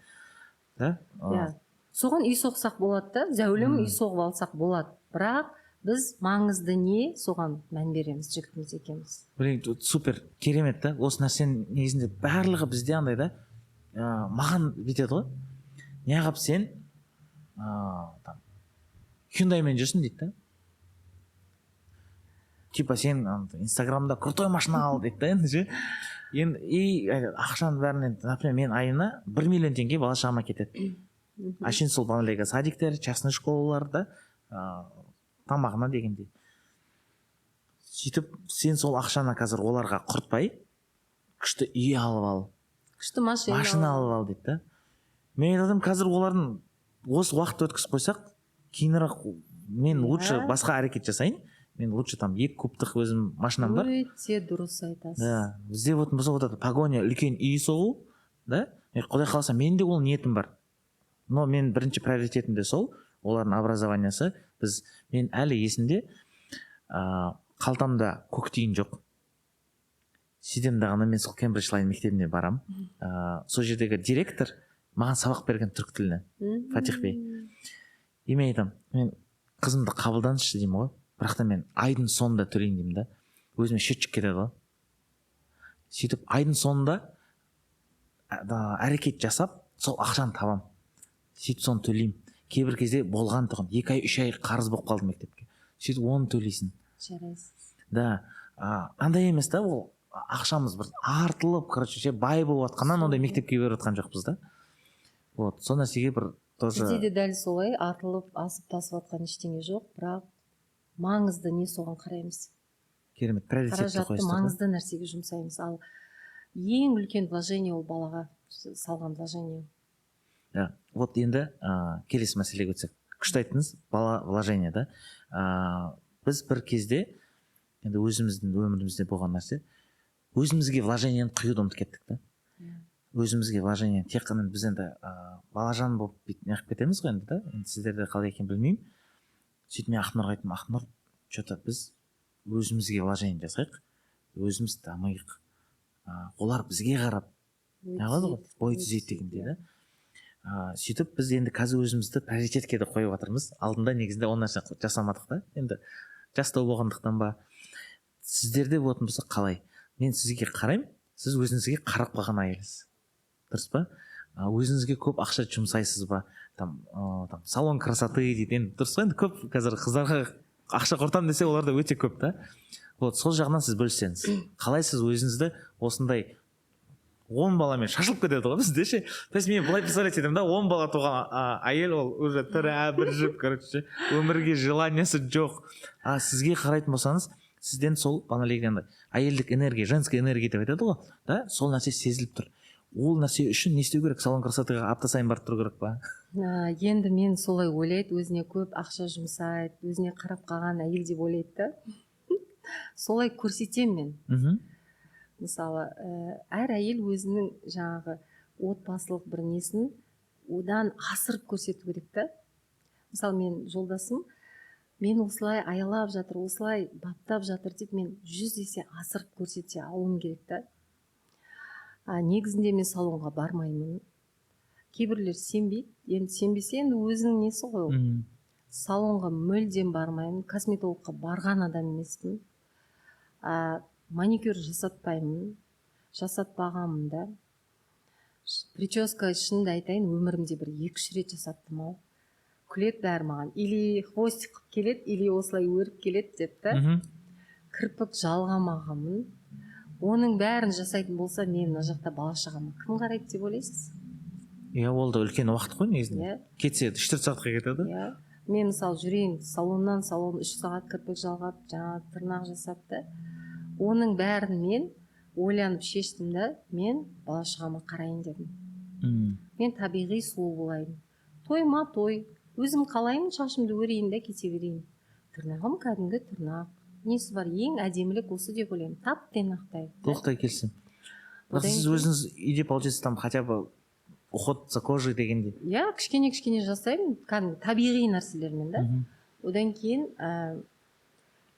да. Иә, соған үй соқсақ болады да, зәулім үй соғып алсақ болады, бірақ біз маңызды не, соған мән береміз жігітіміз екеуміз. Блин, тут супер керемет та осы нәрсенің негізінде. Барлығы бізде андай да, маған бүйтеді ғой: неғып сен там Хюндаймен жүрсің дейді да, типа сен андай инстаграмда крутой машина ал дейді да. Енді ше, енді и айтады, ақшаның бәрін енді, например, мен айына 1 миллион теңге бала шағама кетеді. Әшейін сол бағанағы садиктер, частный школаларда, тамағына дегендей. Сөйтіп сен сол ақшаны қазір оларға құртпай, күшті үй алып ал, күшті машина, машина алып ал дейді да. Мен айтамын, қазір олардың осы уақытты өткізіп қойсақ, кейінірек мен лучше басқа әрекет жасайын, мен лучше там екі кубтық өзім машинам бар. Өте дұрыс айтасыз. Да, бізде вот болса, вот это погоня үлкен үй соғу да. Құдай қаласа, менде ол ниетім бар, но мен бірінші приоритетім де сол олардың образования сы. Біз, мен әлі есімде, қалтамда көк тиын жоқ, сөйтемін дағыны мен сол Кембридж Лайн мектебіне барамын. Сол жердегі директор маған сабақ берген түрік тілінен, Фатих бей. И мен айтамын, мен қызымды қабылдаңызшы деймін ғой, бірақ та мен айдың соңында төлеймін деймін да. Өзіме счетчик кетеді ғой. Сөйтіп айдың соңында да, әрекет жасап, сол ақшаны табамын, сөйтіп соны төлеймін. Кейбір кезде болған тұғын, 2 ай, 3 ай қарыз болып қалды мектепке, сөйтіп оны төлейсің. Жарайсыз. Да, андай емес та, ол ақшамыз бір артылып, короче ше, бай болып жатқаннан ондай мектепке беріп жатқан жоқпыз да. Вот сол нәрсеге бір тоже. Бізде де дәл солай, артылып, асып тасып жатқан ештеңе жоқ, бірақ маңызды не, соған қараймыз. Керемет, приоритетті Қаражатты қоясыздар да. маңызды нәрсеге жұмсаймыз. Ал ең үлкен вложение ол балаға салған вложение. Да. Вот енді келесі мәселеге өтсек. Күшті айттыңыз, бала вложение да. Біз бір кезде енді өзіміздің өмірімізде болған нәрсе, өзімізге вложение ні құюды ұмытып кеттік та. Өзімізге вложение тек қана біз енді балажан болып бүйтіп неғып кетеміз ғой енді да. Енді сіздерде қалай екенін білмеймін. Сөйтіп мен Ақнұрға айттым: «Ақнұр, че то біз өзімізге вложение жасайық, өзіміз дамиық, олар бізге қарап не қылады ғой, бой түзейді» дегендей да. Сөйтіп біз енді қазір өзімізді приоритетке де қойып жатырмыз. Алдында негізінде ол нәрсені жасамадық та, енді жастау болғандықтан ба. Сіздерде болатын болса қалай? Мен сізге қараймын, сіз өзіңізге қарап қалған әйелсіз, дұрыс па? Өзіңізге көп ақша жұмсайсыз ба? Там, там салон красоты дейді енді, дұрыс қой? Енді көп қазір қыздарға ақша құртамын десе, оларда өте көп та. Вот сол жағынан сіз бөліссеңіз, қалай сіз өзіңізді осындай 10 баламен шашылып кетеді ғой бізде ше. То есть мен былай представлять етемін да, 10 бала туған әйел ол уже тірі әбіржіп, короче ше, өмірге желание сы жоқ. А сізге қарайтын болсаңыз, сізден сол бағанағыдай әйелдік энергия, женская энергия деп айтады ғой да, сол нәрсе сезіліп тұр. Ол нәрсе үшін не істеу керек? Салон красоты ға апта сайын барып тұру керек па? Енді мен солай ойлайды, өзіне көп ақша жұмсайды, өзіне қарап қалған әйел деп ойлайды да. Солай көрсетемін мен. Мысалы, әр әйел өзінің жаңағы отбасылық бір несін одан асырып көрсету керек та. Мысалы, мен жолдасым мен осылай аялап жатыр, осылай баптап жатыр деп мен 100 есе асырып көрсете алуым керек та. А негізінде мен салонға бармаймын. Кейбіреулер сенбейді енді, сенбесе, енді өзінің несі ғой ол. Салонға мүлдем бармаймын, косметологқа барған адам емеспін, маникюр жасатпаймын, жасатпағанмын да. Прическа, шынымды айтайын, өмірімде бір екі үш рет жасаттым ау. Күледі бәрі маған: или хвостик қылып келеді, или осылай өріп келеді деп та. Кірпік жалғамағанмын. Оның бәрін жасайтын болса, мен мына жақта бала шағама кім қарайды деп ойлайсыз? Иә, ол да үлкен уақыт қой негізінде. Кетсе, 3-4 сағатқа кетеді. Иә, мен, мысалы, жүрейін салоннан салон, 3 сағат кірпік жалғап, жаңағы тырнақ жасап та. Оның бәрін мен ойланып шештім да, мен бала шағама қарайын дедім. Мен табиғи сұлу болайын, той ма той, өзім қалаймын, шашымды өрейін да кете берейін. Тырнағым кәдімгі тырнақ, несі бар, ең әдемілік осы деп ойлаймын, тап тұйнақтай. Толықтай келісемін, бірақ Одан сіз кейін- өзіңіз үйде, получается, там хотя бы уход за кожей дегендей. Иә, кішкене кішкене жасаймын, кәдімгі табиғи нәрселермен да. Одан кейін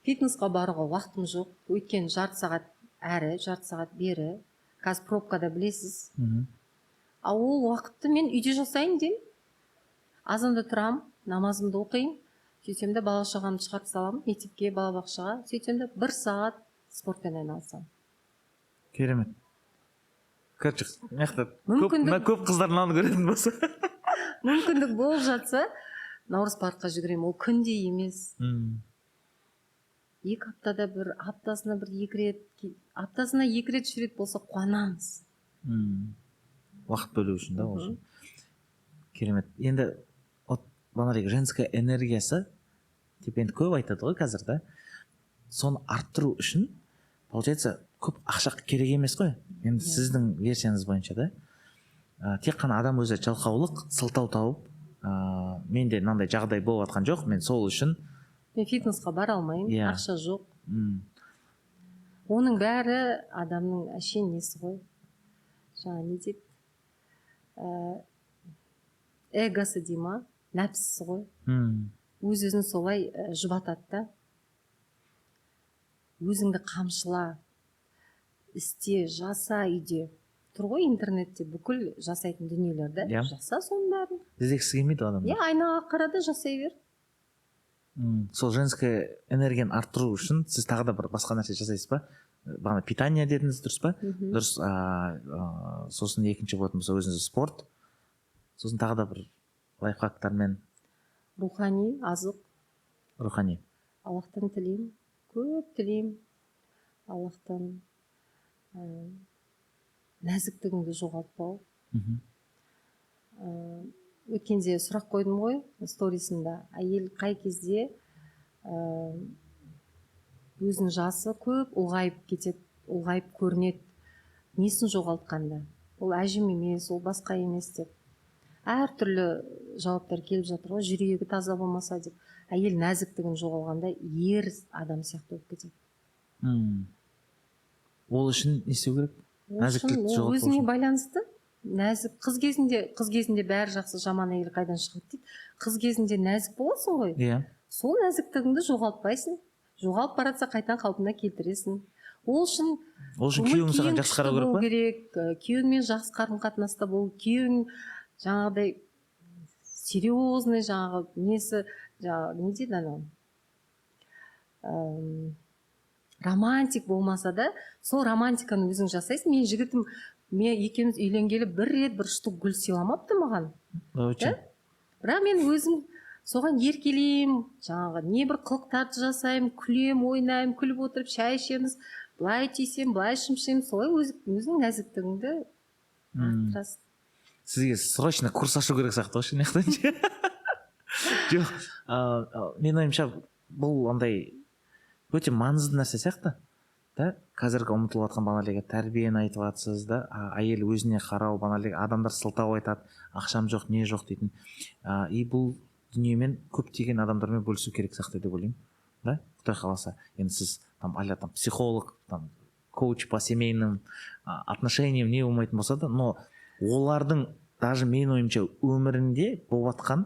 фитнесқа баруға уақытым жоқ, өйткені жарты сағат әрі, жарты сағат бері, қазір пробкада, білесіз. А ол уақытты мен үйде жасайын деймін. Азанда тұрамын, намазымды оқимын, сөйтсем де бала шағамды шығарып саламын мектепке, балабақшаға, сөйтсем де бір сағат спортпен айналысамын. Керемет. Короче, мына жақта көп мына көп қыздар мынаны көретін болса. Мүмкіндік болып жатса, Наурыз паркқа жүгіремін. Ол күнде емес, 2 аптада бір, аптасына бір екі рет, аптасына екі рет, үш рет болса, қуанамыз. Уақыт бөлу үшін да ол Мхм. үшін. Керемет. Енді вот бағанағыдай женская энергиясы деп енді көп айтады ғой қазір да. Соны арттыру үшін, получается, көп ақша керек емес қой енді. Иә. Сіздің версияңыз бойынша да, тек қана адам өзі жалқаулық, сылтау тауып, менде мынандай жағдай болып жатқан жоқ, мен сол үшін Мен фитнесқа бара алмаймын, ақша жоқ. Оның бәрі адамның әшейін несі ғой, жаңа не дейді, эгосы дей ма, нәпсісі ғой. Өз өзін солай жұбатады да. Өзіңді қамшыла, істе, жаса. Үйде тұр ғой интернетте бүкіл жасайтын дүниелер да. Жаса соның бәрін. Іздегісі келмейді ғой адамдар. Иә, айнаға қара да, жасай бер. Сол женская энергияны арттыру үшін сіз тағы да бір басқа нәрсе жасайсыз ба? Бағана питание дедіңіз, дұрыс па? Мхм. Дұрыс. Сосын екінші болатын болса, өзіңіз спорт, сосын тағы да бір лайфхактармен. Рухани азық. Рухани. Аллахтан тілеймін, көп тілеймін Аллахтан, нәзіктігіңді жоғалтпау. Өткенде сұрақ қойдым ғой сторисымда: әйел қай кезде өзінің жасы көп ұлғайып кетеді, ұлғайып көрінеді, несін жоғалтқанда, ол әжім емес, ол басқа емес деп. Әртүрлі жауаптар келіп жатыр ғой. Жүрегі таза болмаса деп. Әйел нәзіктігін жоғалғанда ер адам сияқты болып кетеді. Ол үшін не істеу керек? Ол үшін Нәзіктікті ол жоғалтпау өзіңе үшін. байланысты. Нәзік қыз кезінде, қыз кезінде бәрі жақсы, жаман әйел қайдан шығады дейді. Қыз кезінде нәзік боласың ғой. Сол нәзіктігіңді жоғалтпайсың, жоғалып бара жатса, қайтадан қалпына келтіресің. Ол үшін Ол үшін көңіл күйеуің саған күйің жақсы күшті қарау керек болу па? керек, күйеуіңмен жақсы қарым қатынаста болу, күйеуің жаңағыдай серьезный, жаңағы несі, жаңағы не дейді анау, романтик болмаса да, сол романтиканы өзің жасайсың. Менің жігітім, мен екеуміз үйленгелі бір рет бір штук гүл сыйламапты маған. Өте. Бірақ мен өзім соған еркелеймін, жаңағы небір қылықтарды жасаймын, күлемін, ойнаймын, күліп отырып шай ішеміз, былай тиісемін, былай шымшимын. Солай өз, өзіңнің нәзіктігіңді Арттырасың. Сізге срочно курс ашу керек сияқты ғой мына жақтан ше. Жоқ, менің ойымша, бұл андай өте маңызды нәрсе сияқты да. Қазіргі ұмытылып жатқан бағанағыдай тәрбиені айтып жатсыз да, әйел өзіне қарау, бағанағыдай адамдар сылтау айтады, ақшам жоқ, не жоқ дейтін. И бұл дүниемен көптеген адамдармен бөлісу керек сияқты деп ойлаймын да. Құдай қаласа, енді сіз там а там психолог, там коуч по семейным отношениям не болмайтын болса да, но олардың даже, менің ойымша, өмірінде болып жатқан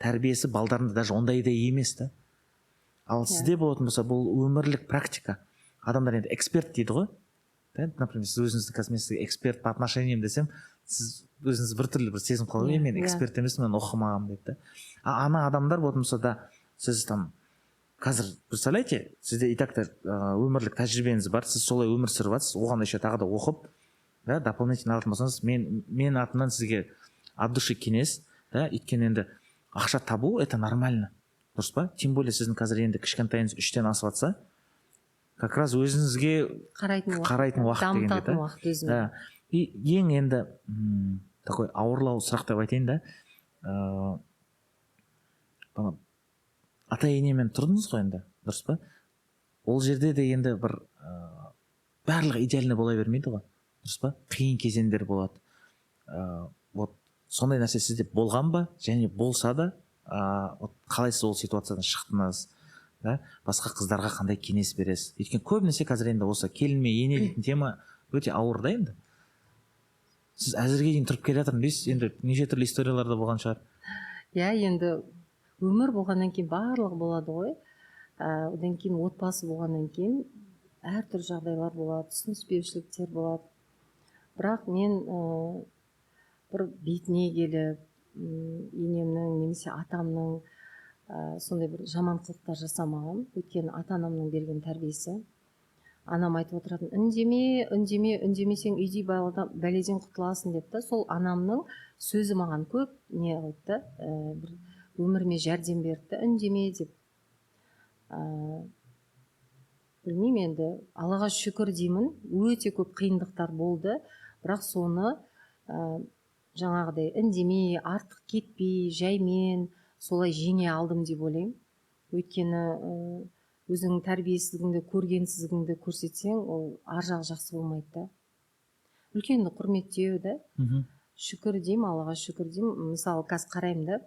тәрбиесі балдарында даже ондай да емес та. Ал сізде болатын болса, бұл өмірлік практика. Адамдар енді эксперт дейді ғой да. Например, сіз өзіңізді қазір, мен сізге эксперт по отношениям десем, сіз өзіңіз біртүрлі бір сезім қалады: «Мен эксперт емеспін, мен оқымағанмын», — дейді да. А ана адамдар болатын болса да, сіз там қазір, представляете, сізде и так та өмірлік тәжірибеңіз бар, сіз солай өмір сүріп жатырсыз, оған еще тағы да оқып да, дополнительно алатын болсаңыз, мен атымнан сізге от души кеңес да. Өйткені енді ақша табу — это нормально, дұрыс па? Тем более сіздің қазір енді кішкентайыңыз 3-тен асып жатса, как раз өзіңізге қарайтын уақыт, қарайтын уақыт дегендей дамытатын да. уақыт өзіме. Да, и ең енді такой ауырлау сұрақ деп айтайын да. Ана ата енемен тұрдыңыз ғой енді, дұрыс па? Ол жерде де енді бір барлығы идеально бола бермейді ғой, дұрыс па? Қиын кезеңдер болады. Вот сондай нәрсе сізде болған ба және болса да, вот қалай сіз ол ситуациядан шықтыңыз да, басқа қыздарға қандай кеңес бересіз? Өйткені көбінесе қазір енді осы келін мен ене дейтін тема өте ауыр да. Енді сіз әзірге дейін тұрып келе жатырмын дейсіз, енді неше түрлі историялар да болған шығар. Иә, енді өмір болғаннан кейін барлығы болады ғой. Одан кейін отбасы болғаннан кейін әртүрлі жағдайлар болады, түсініспеушіліктер болады. Бірақ мен бір бетіне келіп енемнің немесе атамның сондай бір жаман қылықтар жасамағанмын. Өйткені ата анамның берген тәрбиесі. Анам айтып отыратын: «Үндеме, үндеме, үндемесең, үйдей бәледен құтыласың», — деп та. Сол анамның сөзі маған көп не қылды да, бір өміріме жәрдем берді да, «үндеме» деп. Білмеймін енді, Аллаға шүкір деймін, өте көп қиындықтар болды, бірақ соны жаңағыдай үндемей, артық кетпей, жаймен солай жеңе алдым деп ойлаймын. Өйткені өзіңнің тәрбиесіздігіңді, көргенсіздігіңді көрсетсең, ол ар жағы жақсы болмайды да. Үлкенді құрметтеу да. Шүкір деймін, Аллаға шүкір деймін. Мысалы, қазір қараймын да,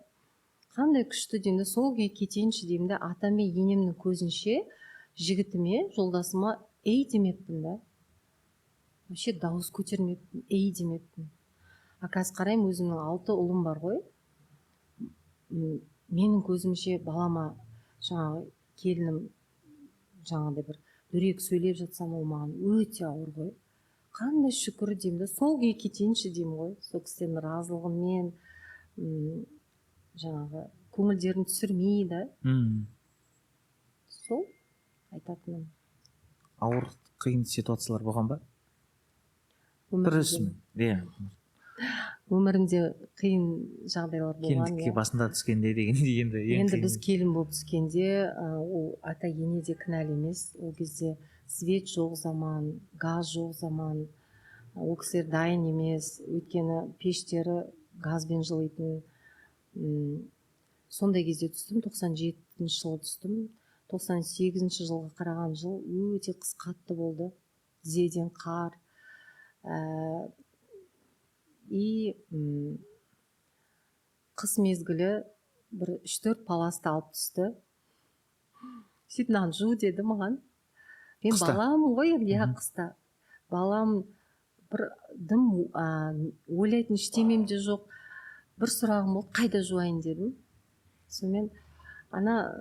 қандай күшті деймін да, сол күйі кетейінші деймін да. Атам мен енемнің көзінше жігітіме, жолдасыма «ей» демеппін да, вообще дауыс көтермеппін, «ей» демеппін. А қазір қараймын, өзімнің алты ұлым бар ғой. Менің көзімше балама, жаңағы келінім жаңағыдай бір дөрекі сөйлеп жатсам, ол маған өте ауыр ғой. Қандай шүкір деймін да, сол күйі кетейінші деймін ғой, сол кісілердің разылығымен, жаңағы көңілдерін түсірмей да. Сол айтатыным. Ауыр, қиын ситуациялар болған ба бір Өмірімде? Иә. Өмірімде қиын жағдайлар болған. Келіндікке Иә. басында түскенде дегендей енді ең Енді қиын. Біз келін болып түскенде, ол ата ене де кінәлі емес. Ол кезде свет жоқ заман, газ жоқ заман, ол кісілер дайын емес, өйткені пештері газбен жылитын. Сондай кезде түстім, 97 жылы түстім. 98 жылға қараған жыл өте қыс қатты болды, тізеден қар. И қыс мезгілі бір үш төрт паласты алып түсті. Сөйтіп, «мынаны жу» деді маған. Мен Қыста? баламын ғой енді, иә. Қыста балам, бір дым ойлайтын ештемем де жоқ. Бір сұрағым болды: «Қайда жуайын?» — дедім. Сонымен ана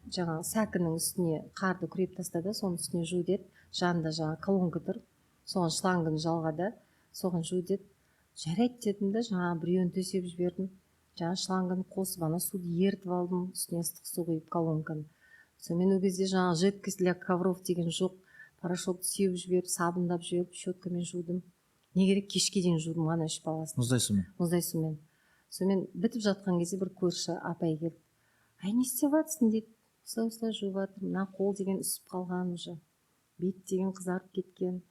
жаңағы сәкінің үстіне қарды күреп тастады, соның үстіне жу деді. Жанында жаңағы колонка тұр, соған шлангын жалға да, соған жу деді. «Жарайды», — дедім да, жаңағы біреуін төсеп жібердім, жаңағы шлангын қосып, ана суды ерітіп алдым, үстіне ыстық су құйып колонканы. Сонымен ол кезде жаңағы жидкость для ковров деген жоқ, порошокты сеуіп жіберіп, сабындап жіберіп, щеткамен жудым. Не керек, кешке дейін жудым ана үш паласты. Мұздай сумен? Мұздай сумен. Сонымен бітіп жатқан кезде бір көрші апай келді: «Ай, не істеп жатырсың?» — дейді. «Осылай, осылай жуып жатырмын. Мына қол деген үсіп қалған уже, бет деген қызарып кеткен,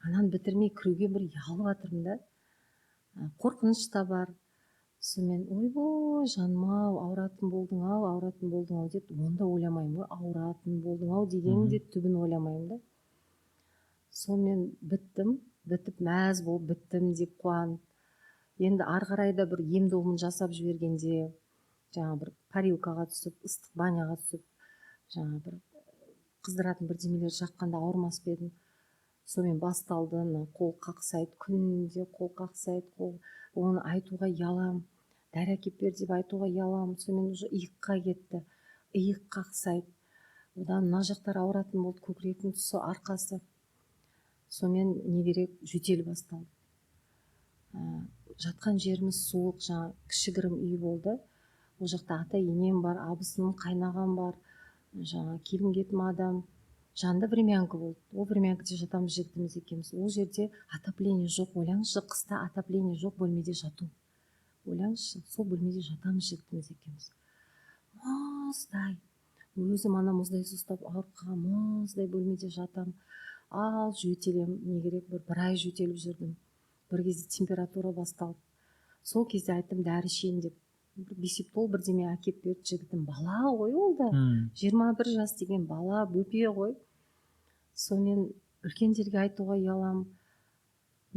ананы бітірмей кіруге бір ұялып жатырмын да». Қорқыныш та бар. Сонымен, ойбой, жаным ау, ауыратын болдың ау, ауыратын болдың ау деп, оны да ойламаймын ғой, ауыратын болдың ау дегеннің де түбін ойламаймын да. Сонымен біттім, бітіп мәз болып біттім деп қуанып. Енді ары қарай да бір ем домын жасап жібергенде, жаңа бір парилкаға түсіп, ыстық баняға түсіп, жаңа бір қыздыратын бірдемелер жаққанда ауырмас па едім. Сонымен басталды, мына қол қақсайды, күнде қол қақсайды, қол. Оны айтуға ұяламын, дәрі әкеліп бер деп айтуға ұяламын. Сонымен уже иыққа кетті, иық қақсайды, одан мына жақтар ауыратын болды, көкіректің тұсы, арқасы. Сонымен не керек, жөтел басталды. Жатқан жеріміз суық, жаңа кішігірім үй болды. Ол жақта ата енем бар, абысыным, қайнағам бар, жаңа келін кетім адам. Жанында времянка болды, ол времянкада жатамыз жігітіміз екеуміз. Ол жерде отопление жоқ, ойлаңызшы, қыста отопление жоқ бөлмеде жату, ойлаңызшы. Сол бөлмеде жатамыз жігітіміз екеуміз, мұздай, өзім ана мұздай су ұстап ауырып қалған, мұздай бөлмеде жатамын. Ал жөтелемін, не керек, бір ай жөтеліп жүрдім. Бір кезде температура басталды. Сол кезде айттым, дәрі ішейін деп. Бір бисептол бірдеме әкеліп берді жігітім, бала ғой ол да, 21 жас деген бала, бөпе ғой. Сонымен үлкендерге айтуға ұяламын.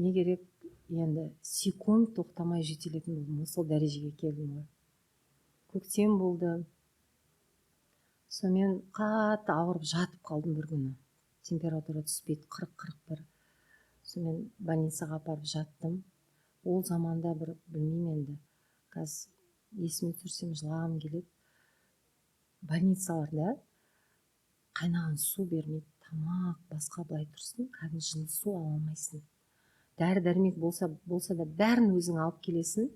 Не керек, енді секунд тоқтамай жөтелетін болдым ғой, сол дәрежеге келдім ғой. Көктем болды. Сонымен қатты ауырып жатып қалдым бір күні, температура түспейді, 40-41. Сонымен больницаға апарып жаттым. Ол заманда бір білмеймін енді, қазір есіме түсірсем, жылағым келеді. Больницаларда қайнаған су бермейді, тамақ басқа былай тұрсын, кәдімгі жылы су ала алмайсың. Дәрі дәрмек болса да, бәрін өзің алып келесің.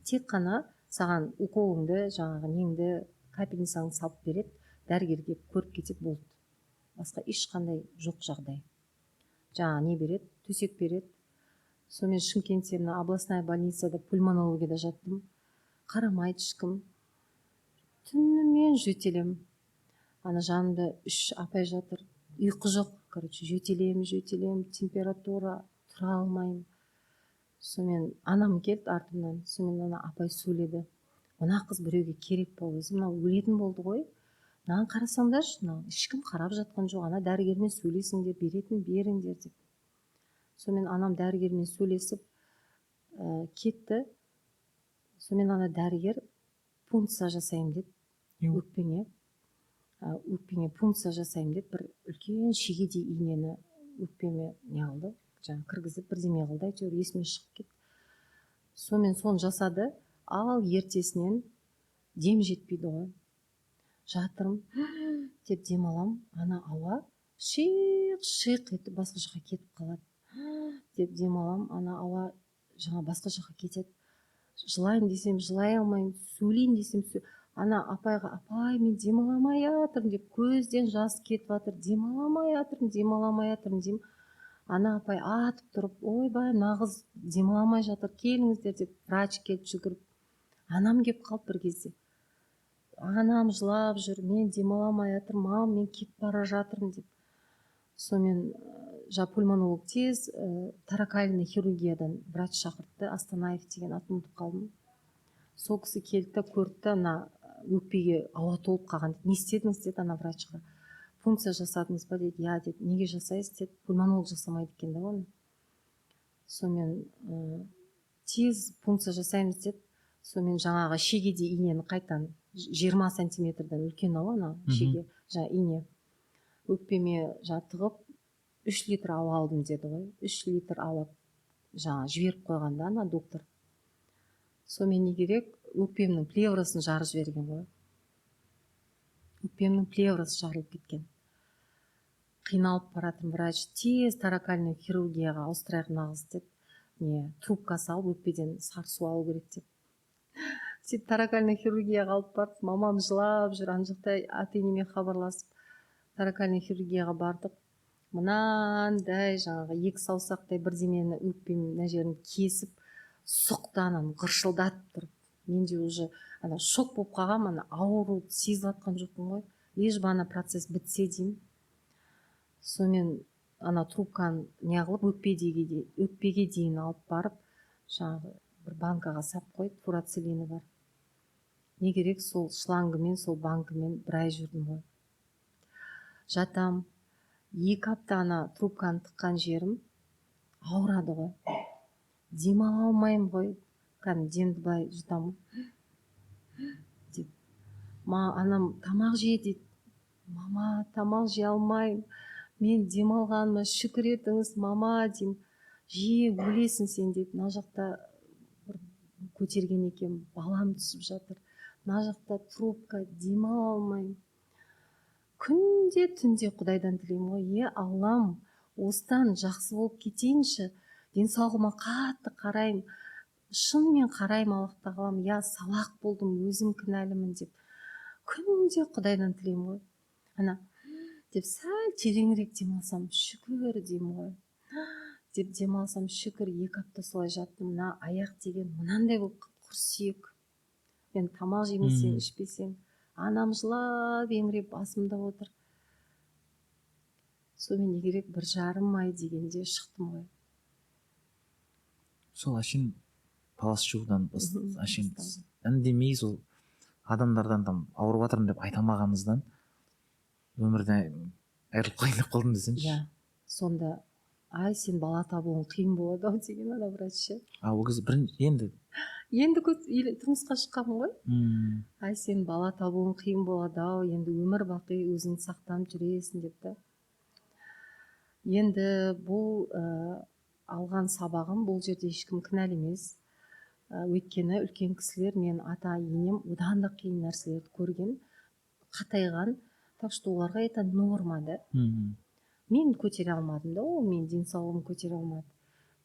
Тек қана саған уколыңды, жаңағы неңді, капельницаңды салып береді, дәрігер келіп көріп кетеді, болды, басқа ешқандай жоқ жағдай. Жаңағы не береді, төсек береді. Сонымен Шымкентте мына областная больницада пульмонологияда жаттым. Қарамайды ешкім, түнімен жөтелемін. Ана жанымда үш апай жатыр, ұйқы жоқ, короче, жөтелемін, жөтелемін, температура, тұра алмаймын. Сонымен анам келді артымнан. Сонымен ана апай сөйледі: «Мына қыз біреуге керек па өзі? Мынау өлетін болды ғой, мынаны қарасаңдаршы, мынау ешкім қарап жатқан жоқ, ана дәрігермен сөйлесіңдер, беретін беріңдер», — деп. Сонымен анам дәрігермен сөйлесіп кетті. Сонымен ана дәрігер пункция жасаймын деді өкпеңе, өкпеңе пункция жасаймын деп, бір үлкен шегедей инені өкпеме не қылды, жаңағы кіргізіп бірдеме қылды, әйтеуір есіме шығып кетті. Сонымен соны жасады. Ал ертесінен дем жетпейді ғой, жатырмын деп дем аламын, ана ауа шиқ шиқ етіп басқа жаққа кетіп қалады. Деп дем аламын, ана ауа жаңа басқа жаққа кетеді. Жылайын десем, жылай алмаймын, сөйлейін десем, ана апайға: «Апай, мен демала алмай жатырмын», — деп, көзден жас кетіп жатыр, «демала алмай жатырмын, демала алмай жатырмын» деймін. Ана апай атып тұрып: «Ойбай, мына қыз демала алмай жатыр, келіңіздер», — деп, врач келді жүгіріп. Анам келіп қалды бір кезде. Анам жылап жүр, мен демала алмай жатырмын, мам, мен кетіп бара жатырмын деп. Сонымен жаңағы пульмонолог тез торакальный хирургиядан врач шақыртты, Астанаев деген, атын ұмытып қалдым. Сол кісі келді да көрді да, мына өкпеге ауа толып қалған деді. «Не істедіңіз?» — деді ана врачқа. «Пункция жасадыңыз ба?» — деді. «Иә», — деді. «Неге жасайсыз?» — деді. Пульмонолог жасамайды екен да оны. Сонымен тез пункция жасаймыз деді. Сонымен жаңағы шегедей инені қайтадан, 20 сантиметрден үлкен ау ана шеге, жаңа ине, өкпеме жаңа тығып, 3 литр ауа алдым деді ғой. 3 литр ауа жаңа жіберіп қойған да ана доктор. Сонымен не керек, өкпемнің плеврасын жарып жіберген ғой, өкпемнің плеврасы жарылып кеткен. Қиналып баратырмын. Врач: «Тез торакальный хирургияға ауыстырайық мына қызды», — деп, не трубка салып, өкпеден сары су алу керек деп. Сөйтіп торакальный хирургияға алып барды. Мамам жылап жүр ана жақта, ата енеме хабарласып. Торакальный хирургияға бардық. Мынандай жаңағы екі саусақтай бірдемені өкпемнің мына жерін кесіп сұқты, ананы ғыршылдатып тұрып. Менде уже ана шок болып қалғанмын, ана ауруды сезіп жатқан жоқпын ғой, лишь бы ана процесс бітсе деймін. Сонымен ана трубканы неғылып, өкпеге дейін алып барып Жаңағы бір банкаға сап қойды, фурацилині бар. Не керек, сол шлангымен, сол банкамен бір ай жүрдім ғой. Жатам, 2 апта ана трубканы тыққан жерім ауырады ғой, демала алмаймын ғой, кәдімгі демді былай жұтамын деп. Анам: «Тамақ же», – дейді. «Мама, тамақ жей алмаймын, мен демалғаныма шүкір етіңіз, мама», – деймін. «Же, өлесің сен», – дейді. Мына жақта бір көтерген екен, балам түсіп жатыр, мына жақта трубка, демала алмаймын. Күнде түнде құдайдан тілеймін ғой: «Е, Аллам, осыдан жақсы болып кетейінші». Денсаулығыма қатты қараймын, шынымен қараймын. Аллах тағалам, я, салақ болдым, өзім кінәлімін деп күнде құдайдан тілеймін ғой. Ана деп сәл тереңірек демалсам, шүкір деймін ғой, деп демалсам, шүкір. 2 апта солай жаттым. Мына аяқ деген мынандай болып қалды, құр сүйек. Енді тамақ жемесең, ішпесең, анам жылап еңіреп басымда отыр. Сонымен, не керек, 1,5 ай дегенде шықтым ғой. Сол әшейін палас жуудан әшейін басталды. Үндемей, сол адамдардан там ауырып жатырмын деп айта алмағаныңыздан өмірден айырылып қалайын деп қалдым десеңші. Иә, сонда: «Ай, сен бала табуың қиын болады ау», – деген ана врач ше. А ол кезде бірінші енді Енді тұрмысқа шыққанмын ғой. «Ай, сен бала табуың қиын болады ау, енді өмір бақи өзің сақтанып жүресің», – деп та. Енді бұл алған сабағым, бұл жерде ешкім кінәлі емес. Өйткені үлкен кісілер, мен ата енем одан да қиын нәрселерді көрген, қатайған, так что оларға это норма да. Мен көтере алмадым да, ол менің денсаулығым көтере алмады.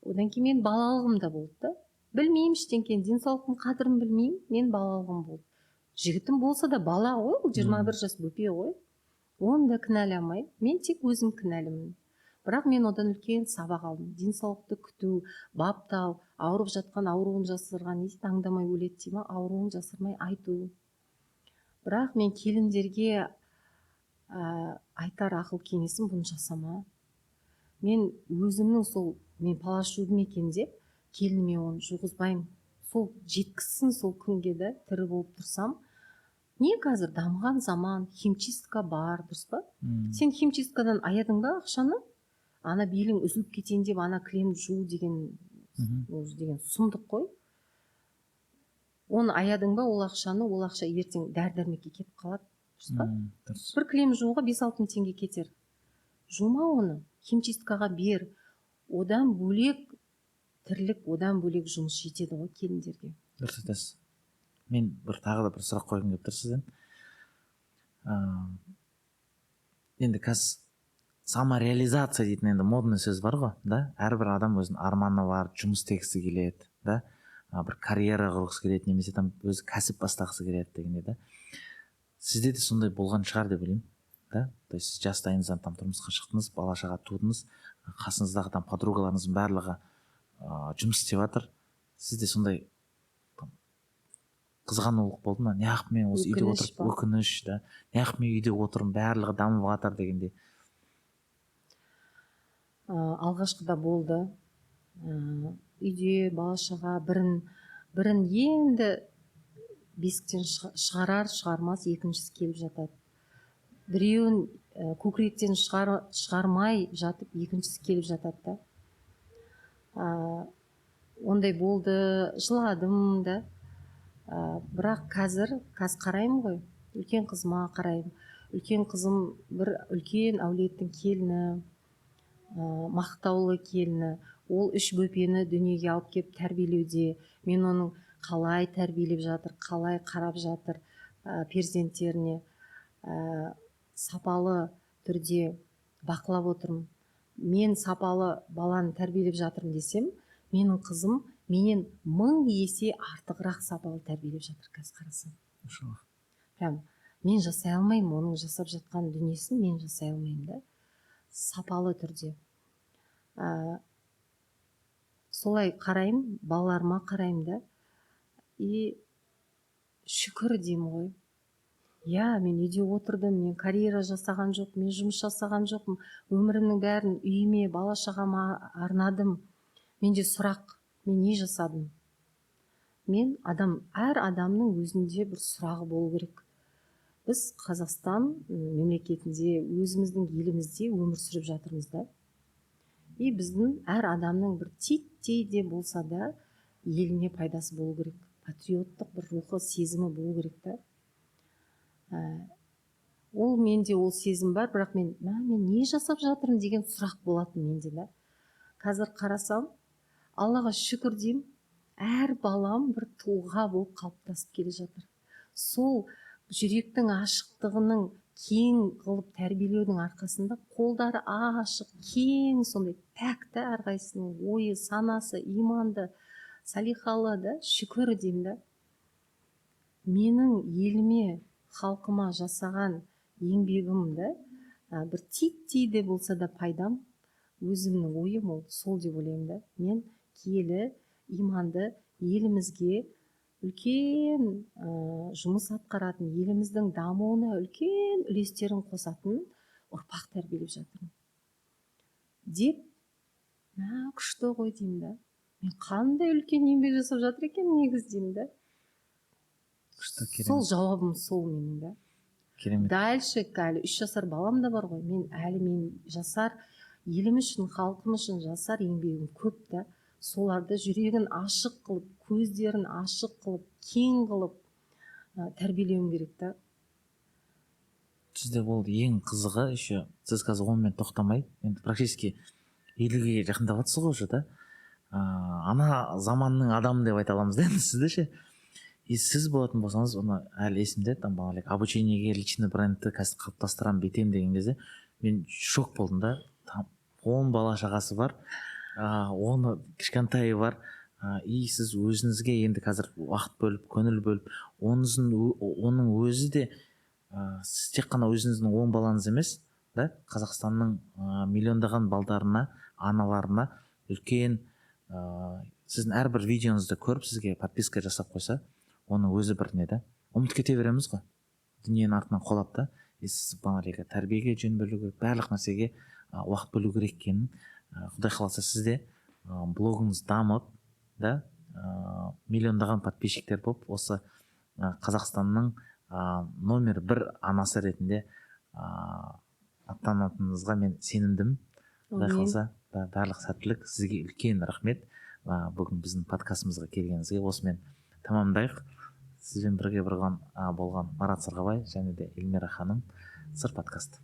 Одан кейін мен балалығым да болды да, білмеймін ештеңкені, денсаулықтың қадірін білмеймін. Мен балалығым болды, жігітім болса да, бала ғой ол, 21 жас бөпе ғой, оны да кінәламаймын, мен тек өзім кінәлімін. Бірақ мен одан үлкен сабақ алдым: денсаулықты күту, баптау, ауырып жатқан, ауруын жасырған, не дейді, аңдамай өледі дей ма, ауруын жасырмай айту. Бірақ мен келіндерге айтар ақыл кеңесім: бұны жасама. Мен өзімнің сол мен палас жудым екен деп келініме оны жуғызбаймын, сол жеткізсін сол күнге да, тірі болып тұрсам. Не, қазір дамыған заман, химчистка бар, дұрыс па? Сен химчисткадан аядың ба ақшаны? Ана белің үзіліп кетейін деп ана кілемді жуу деген ол деген сұмдық қой. Оны аядың ба ол ақшаны? Ол ақша ертең дәрі дәрмекке кетіп қалады, дұрыс па? Дұрыс. Бір кілем жууға 5-6 мың теңге кетер. Жума оны, химчисткаға бер. Одан бөлек тірлік, одан бөлек жұмыс жетеді ғой келіндерге. Дұрыс айтасыз. Мен бір тағы да бір сұрақ қойғым келіп тұр сізден. Енді қазір самореализация дейтін енді модный сөз бар ғой да. Әрбір адам өзінің арманы бар, жұмыс істегісі келеді да, бір карьера құрғысы келеді немесе там өзі кәсіп бастағысы келеді дегендей да. Сізде де сондай болған шығар деп ойлаймын да. То есть сіз жастайыңыздан там тұрмысқа шықтыңыз, бала шаға тудыңыз, қасыңыздағы там подругаларыңыздың барлығы жұмыс істеп жатыр. Сізде сондай там қызғанулық болды ма, неғып мен осы үйде Өкініш отырып па? Өкініш да, неғып мен үйде отырмын, барлығы дамып жатыр дегендей. Алғашқыда болды. Үйде бала шаға, бірін бірін енді бесіктен шығарар шығармас екіншісі келіп жатады, біреуін көкіректен шығармай жатып екіншісі келіп жатады да. Ондай болды, жыладым да. Бірақ қазір қараймын ғой, үлкен қызыма қараймын. Үлкен қызым бір үлкен әулеттің келіні, мақтаулы келіні. Ол үш бөпені дүниеге алып келіп тәрбиелеуде. Мен оның қалай тәрбиелеп жатыр, қалай қарап жатыр перзенттеріне, сапалы түрде бақылап отырмын. Мен сапалы баланы тәрбиелеп жатырмын десем, менің қызым менен мың есе артығырақ сапалы тәрбиелеп жатыр қазір қарасам. Машаллах. Прям мен жасай алмаймын, оның жасап жатқан дүниесін мен жасай алмаймын да сапалы түрде. Солай қараймын, балаларыма қараймын да, и шүкір деймін ғой. Иә, мен үйде отырдым, мен карьера жасаған жоқпын, мен жұмыс жасаған жоқпын, өмірімнің бәрін үйіме, бала шағама арнадым. Менде сұрақ Мен не жасадым? Мен адам, әр адамның өзінде бір сұрағы болу керек. Біз Қазақстан мемлекетінде, өзіміздің елімізде өмір сүріп жатырмыз да. И біздің әр адамның бір титтей де болса да еліне пайдасы болу керек, патриоттық бір рухы, сезімі болу керек та. Ол менде ол сезім бар, бірақ мен мен не жасап жатырмын деген сұрақ болатын менде да. Қазір қарасам, Аллаға шүкір деймін, әр балам бір тұлға болып қалыптасып келе жатыр. Сол жүректің ашықтығының, кең қылып тәрбиелеудің арқасында қолдары ашық, кең, сондай пәк та, әрқайсысының ойы, санасы иманды, салихалы да. Шүкір деймін да. Менің еліме, халқыма жасаған еңбегім да, бір титтей де болса да пайдам, өзімнің ойым ол сол деп ойлаймын да. Мен киелі, иманды елімізге үлкен жұмыс атқаратын, еліміздің дамуына үлкен үлестерін қосатын ұрпақ тәрбиелеп жатырмын деп, мә, күшті ғой деймін да. Мен қандай үлкен еңбек жасап жатыр екенмін негізі деймін да. Күшті. Сол Керемет. жауабым сол менің да. Керемет. Дальше әлі 3 жасар балам да бар ғой. Мен әлі, мен жасар елім үшін, халқым үшін жасар еңбегім көп та. Соларды жүрегін ашық қылып, көздерін ашық қылып, кең қылып тәрбиелеуім керек та. Сізде ол ең қызығы еще, сіз қазір онымен тоқтамай, енді практически 50-ге жақындап жатсыз ғой уже да. Ана заманның адамы деп айта аламыз да енді сізді ше. И сіз болатын болсаңыз, оны әлі есімде, там бағана обучениеге, личный брендті қазір қалыптастырамын, бүйтемін деген кезде мен шок болдым да. Там 10 бала шағасы бар, оны кішкентайы бар, и сіз өзіңізге енді қазір уақыт бөліп, көңіл бөліп, оның өзі де, сіз тек қана өзіңіздің 10 балаңыз емес да, Қазақстанның миллиондаған балдарына, аналарына үлкен, сіздің әрбір видеоңызды көріп, сізге подписка жасап қойса, оның өзі бір не да. Ұмытып кете береміз ғой дүниенің артынан қуалап та. И сіз бағанағы тәрбиеге жөн бөлу керек, барлық нәрсеге уақыт бөлу керек екенін, құдай қаласа, сізде блогыңыз дамып да, миллиондаған подписчиктер болып, осы Қазақстанның номер бір анасы ретінде аттанатыныңызға мен сенімдімін, құдай Әумин. қаласа да. Барлық сәттілік сізге, үлкен рахмет бүгін біздің подкастымызға келгеніңізге. Осымен тамамдайық. Сізбен бірге болған Марат Сырғабай және де Эльмира ханым, Сыр подкаст.